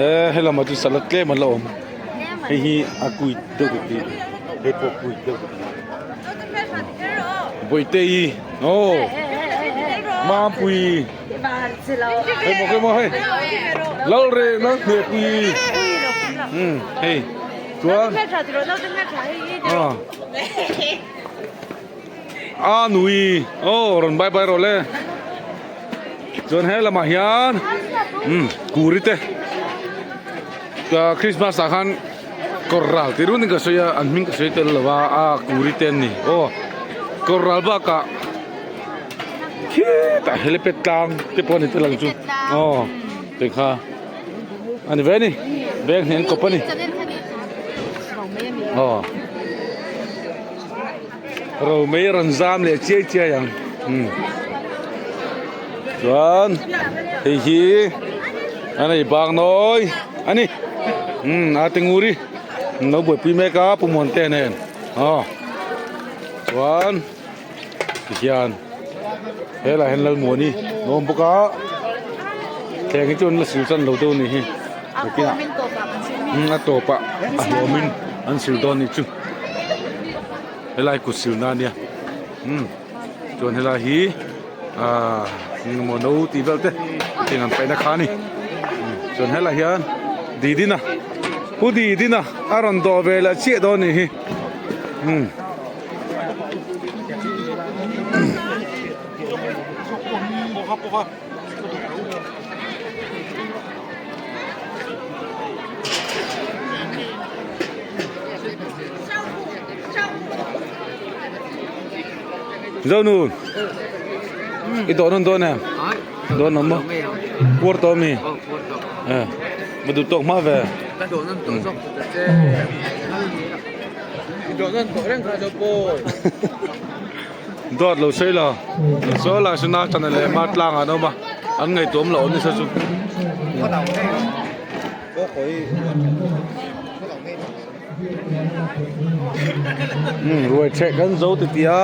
e helamah chu salad tlem an la awm. Hei hi a kuit deuh ka ti hei pawh kuit deuh ka ti Bawihte-i aw Mampui hei maw hei maw hei Lalre Lalhniapui umm hei chuan aw a nui aw rawn bye bye rawh le chuan he lamah hian umm kuri te. Christmas ah khan kawr ral tih run in ka sawi a an hming ka sawi tel lo a a kuri te an ni aw kawr ral bakah khitah helipad tlang te pawh a ni tel ang chu aw tih kha a ni ve a ni beng hnih an kawp a ni aw romei rawn zam leh chiai chiai ang umm chuan hei hi a nei bang nawi a ni umm a ti nguri an lo buaipui mek a pu Muante nen aw chuan tihian helaiah hian Lalmuani a awm bawk a thleng hi chu an la sil chan lo deuh a nih hi a tawpah a hlawmin an sil dawn a nih chu. Helai kut silna ania umm chuan helai hi ahh engemaw no tih vel te heng an paihna kha a ni chuan helai hian Didina Pu Didina a rawn dawh ve leh chiah dawn a nih hi umm. Zonu i dawh nawn dawn em dawn awm maw puar tawh ami eh va duh tawk hma ve dawt lo sawi lo saw lai sawn a chana leh hma tlang ah an awm a an ngaihtuah awm loh nasa chu. Ruai ṭheh kan zo ti tia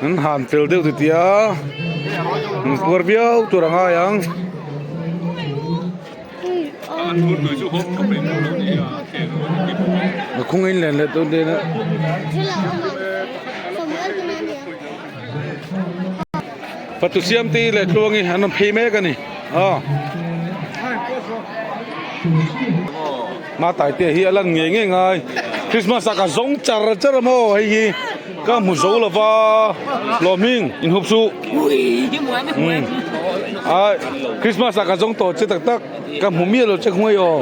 an han fel deuh ti tia an puar viau tur a ngai ang. A khung in len leh dawn dawn a. Fatu siamte leh tluangi an rawn phei mek a ni aw. Mataite hi a lan ngei ngei ngai Christmas ah ka zawng char char a maw hei hi ka hmu zo lo va lawmhming inhup suh umm ai Christmas ah ka zawng tawh che tak tak ka hmu miah lo che khawngaih aw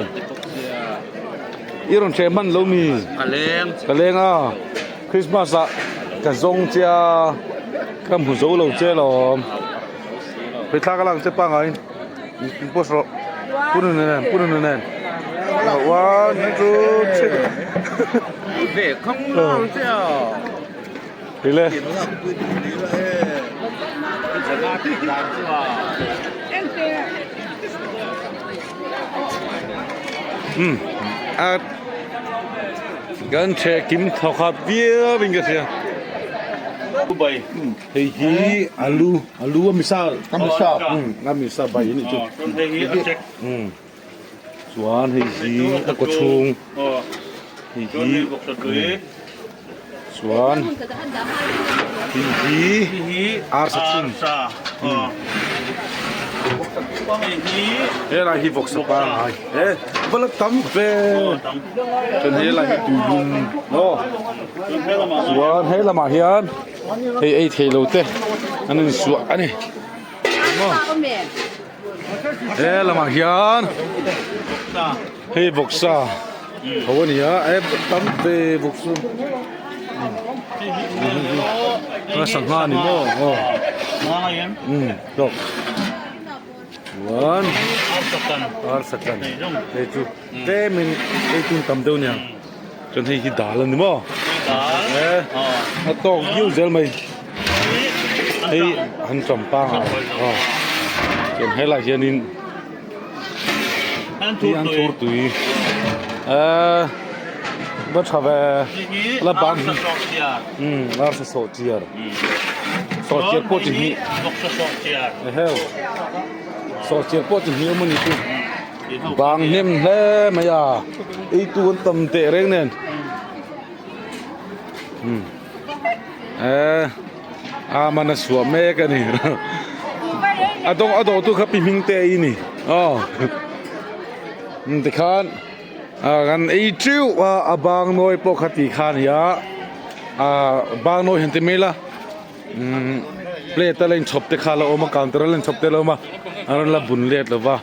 i rawn hreh hman lo mi ka leng a. Christmas ah ka zawng che a ka hmu zo lo che alawm hei thla ka lak che pangai in post rawh pu nuna nen pu nuna nen one two three hei le um a Kan chhe kim thawk khat viau in ka hria. Hei hi alu alu a misa a misa bai a nih chu. Chuan hei hi a kaw chhung hei hi chuan hei hi arsa chhung helai hi vawksa pangai. E va la tam ve chuan he lai hi tui lum aw chuan he lamah hian hei ei thei lo te an in suah a ni maw he lamah hian hei vawksa tho a ni a e tam ve vawksa sangha a ni maw aw um tawk. Chuan arsa kan hei chu tlemin ei tun tam deuh aniang chuan hei hi dal a ni maw. A tawk viau zel mai hei an tam pangai aw chuan helaiah hianin hei an thur tui eee va tha ve la bang umm arsa sawh chiar sawh chiar pawh chi hnih eheu sawh chiar pawh chi hnih awm a ni chu. Bang hnem hle mai a ei tu an tam teh reng nen umm eh a man a suah mek a ni a dawng a dawh tu kha pi hming te i ni aw umm tikhan ah kan ei teuh a a bang nawi pawh kha ti kha a ni a ah bang nawi han ti mai ila. Umm plate a la inchhawp te kha a la awm a counter a la inchhawp te a la awm a a rawn la bun let lo va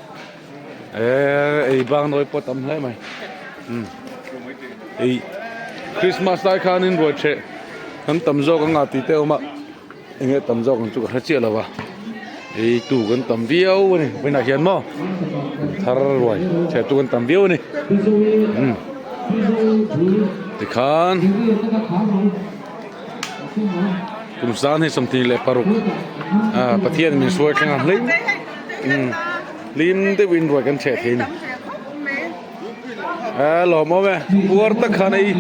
eee ei bang nawi pawh a tam hle mai umm ei christmas lai khanin ruai ṭheh kan tam zawk ang a tih te a awm a eng nge tam zawk ang chu ka hre chiah lo va ei tu kan tam viau a ni vawiinah hian maw thar ruai ṭheh tu kan tam viau a ni umm tikhan. Kum san hi 26 ah Pathian min hruai thleng a hlim umm hlim deuhin ruai kan chheh thei a ni a lawmawm e puar tak khan ei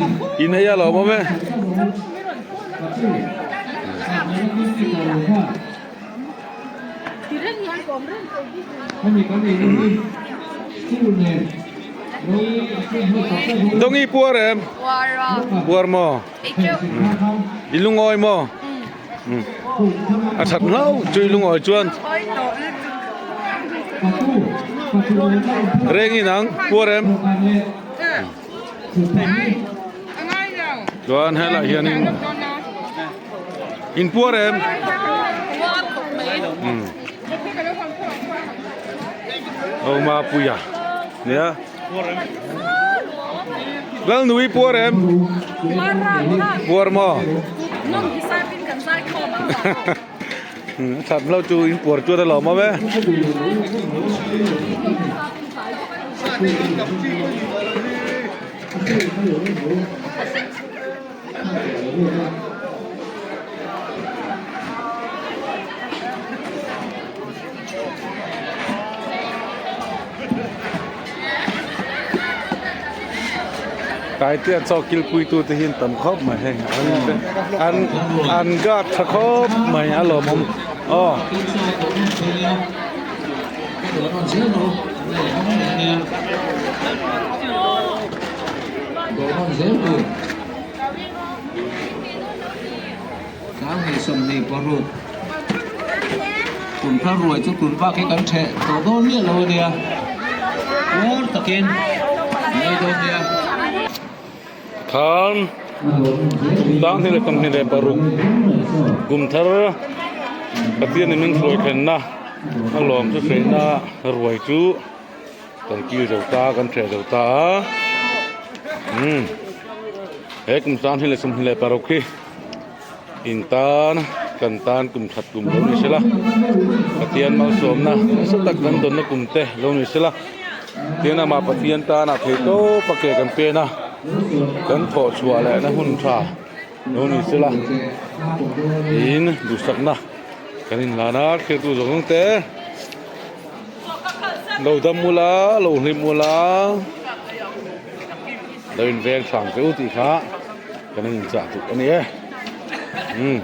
in ei a lawmawm e. Dawngi puar em? Puar maw? I lungawi maw? A that hlauh chu i lungawi chuan. Reng in ang puar em? Chuan helaiah hianin in puar em? Awma puia nia. Lalnui puar em? Puar maw? A that hlo chu in puar chuan a lawm awm e. Taitea chaw kilpui tu te hi an tam khawp mai hei an an guard tha khawp mai a lawmawm aw. Kum thar ruai chu tun bak hi kan theh tawh dawn miah lo a nia, uar takin an ei dawn nia. Khan 2026 kum thar Pathian in min hruai thlenna a lawm chu hreihna ruai chu kan kil zo ta kan theh zo ta a umm he kum 2026 hi. In tan kan tan kum that kum lo ni sela Pathian malsawmna nasa tak kan dawnna kum te lo ni sela tin amah Pathian tana thei tawp a ke kan pen a kan thawh chhuah leh na hun tha lo ni sela tiin duhsakna kan inhlan a thlir tu zawng zawng te lo dam ula lo hlim ula lo inveng hrang che u tih kha. Kan in chah duh a ni e. Umm.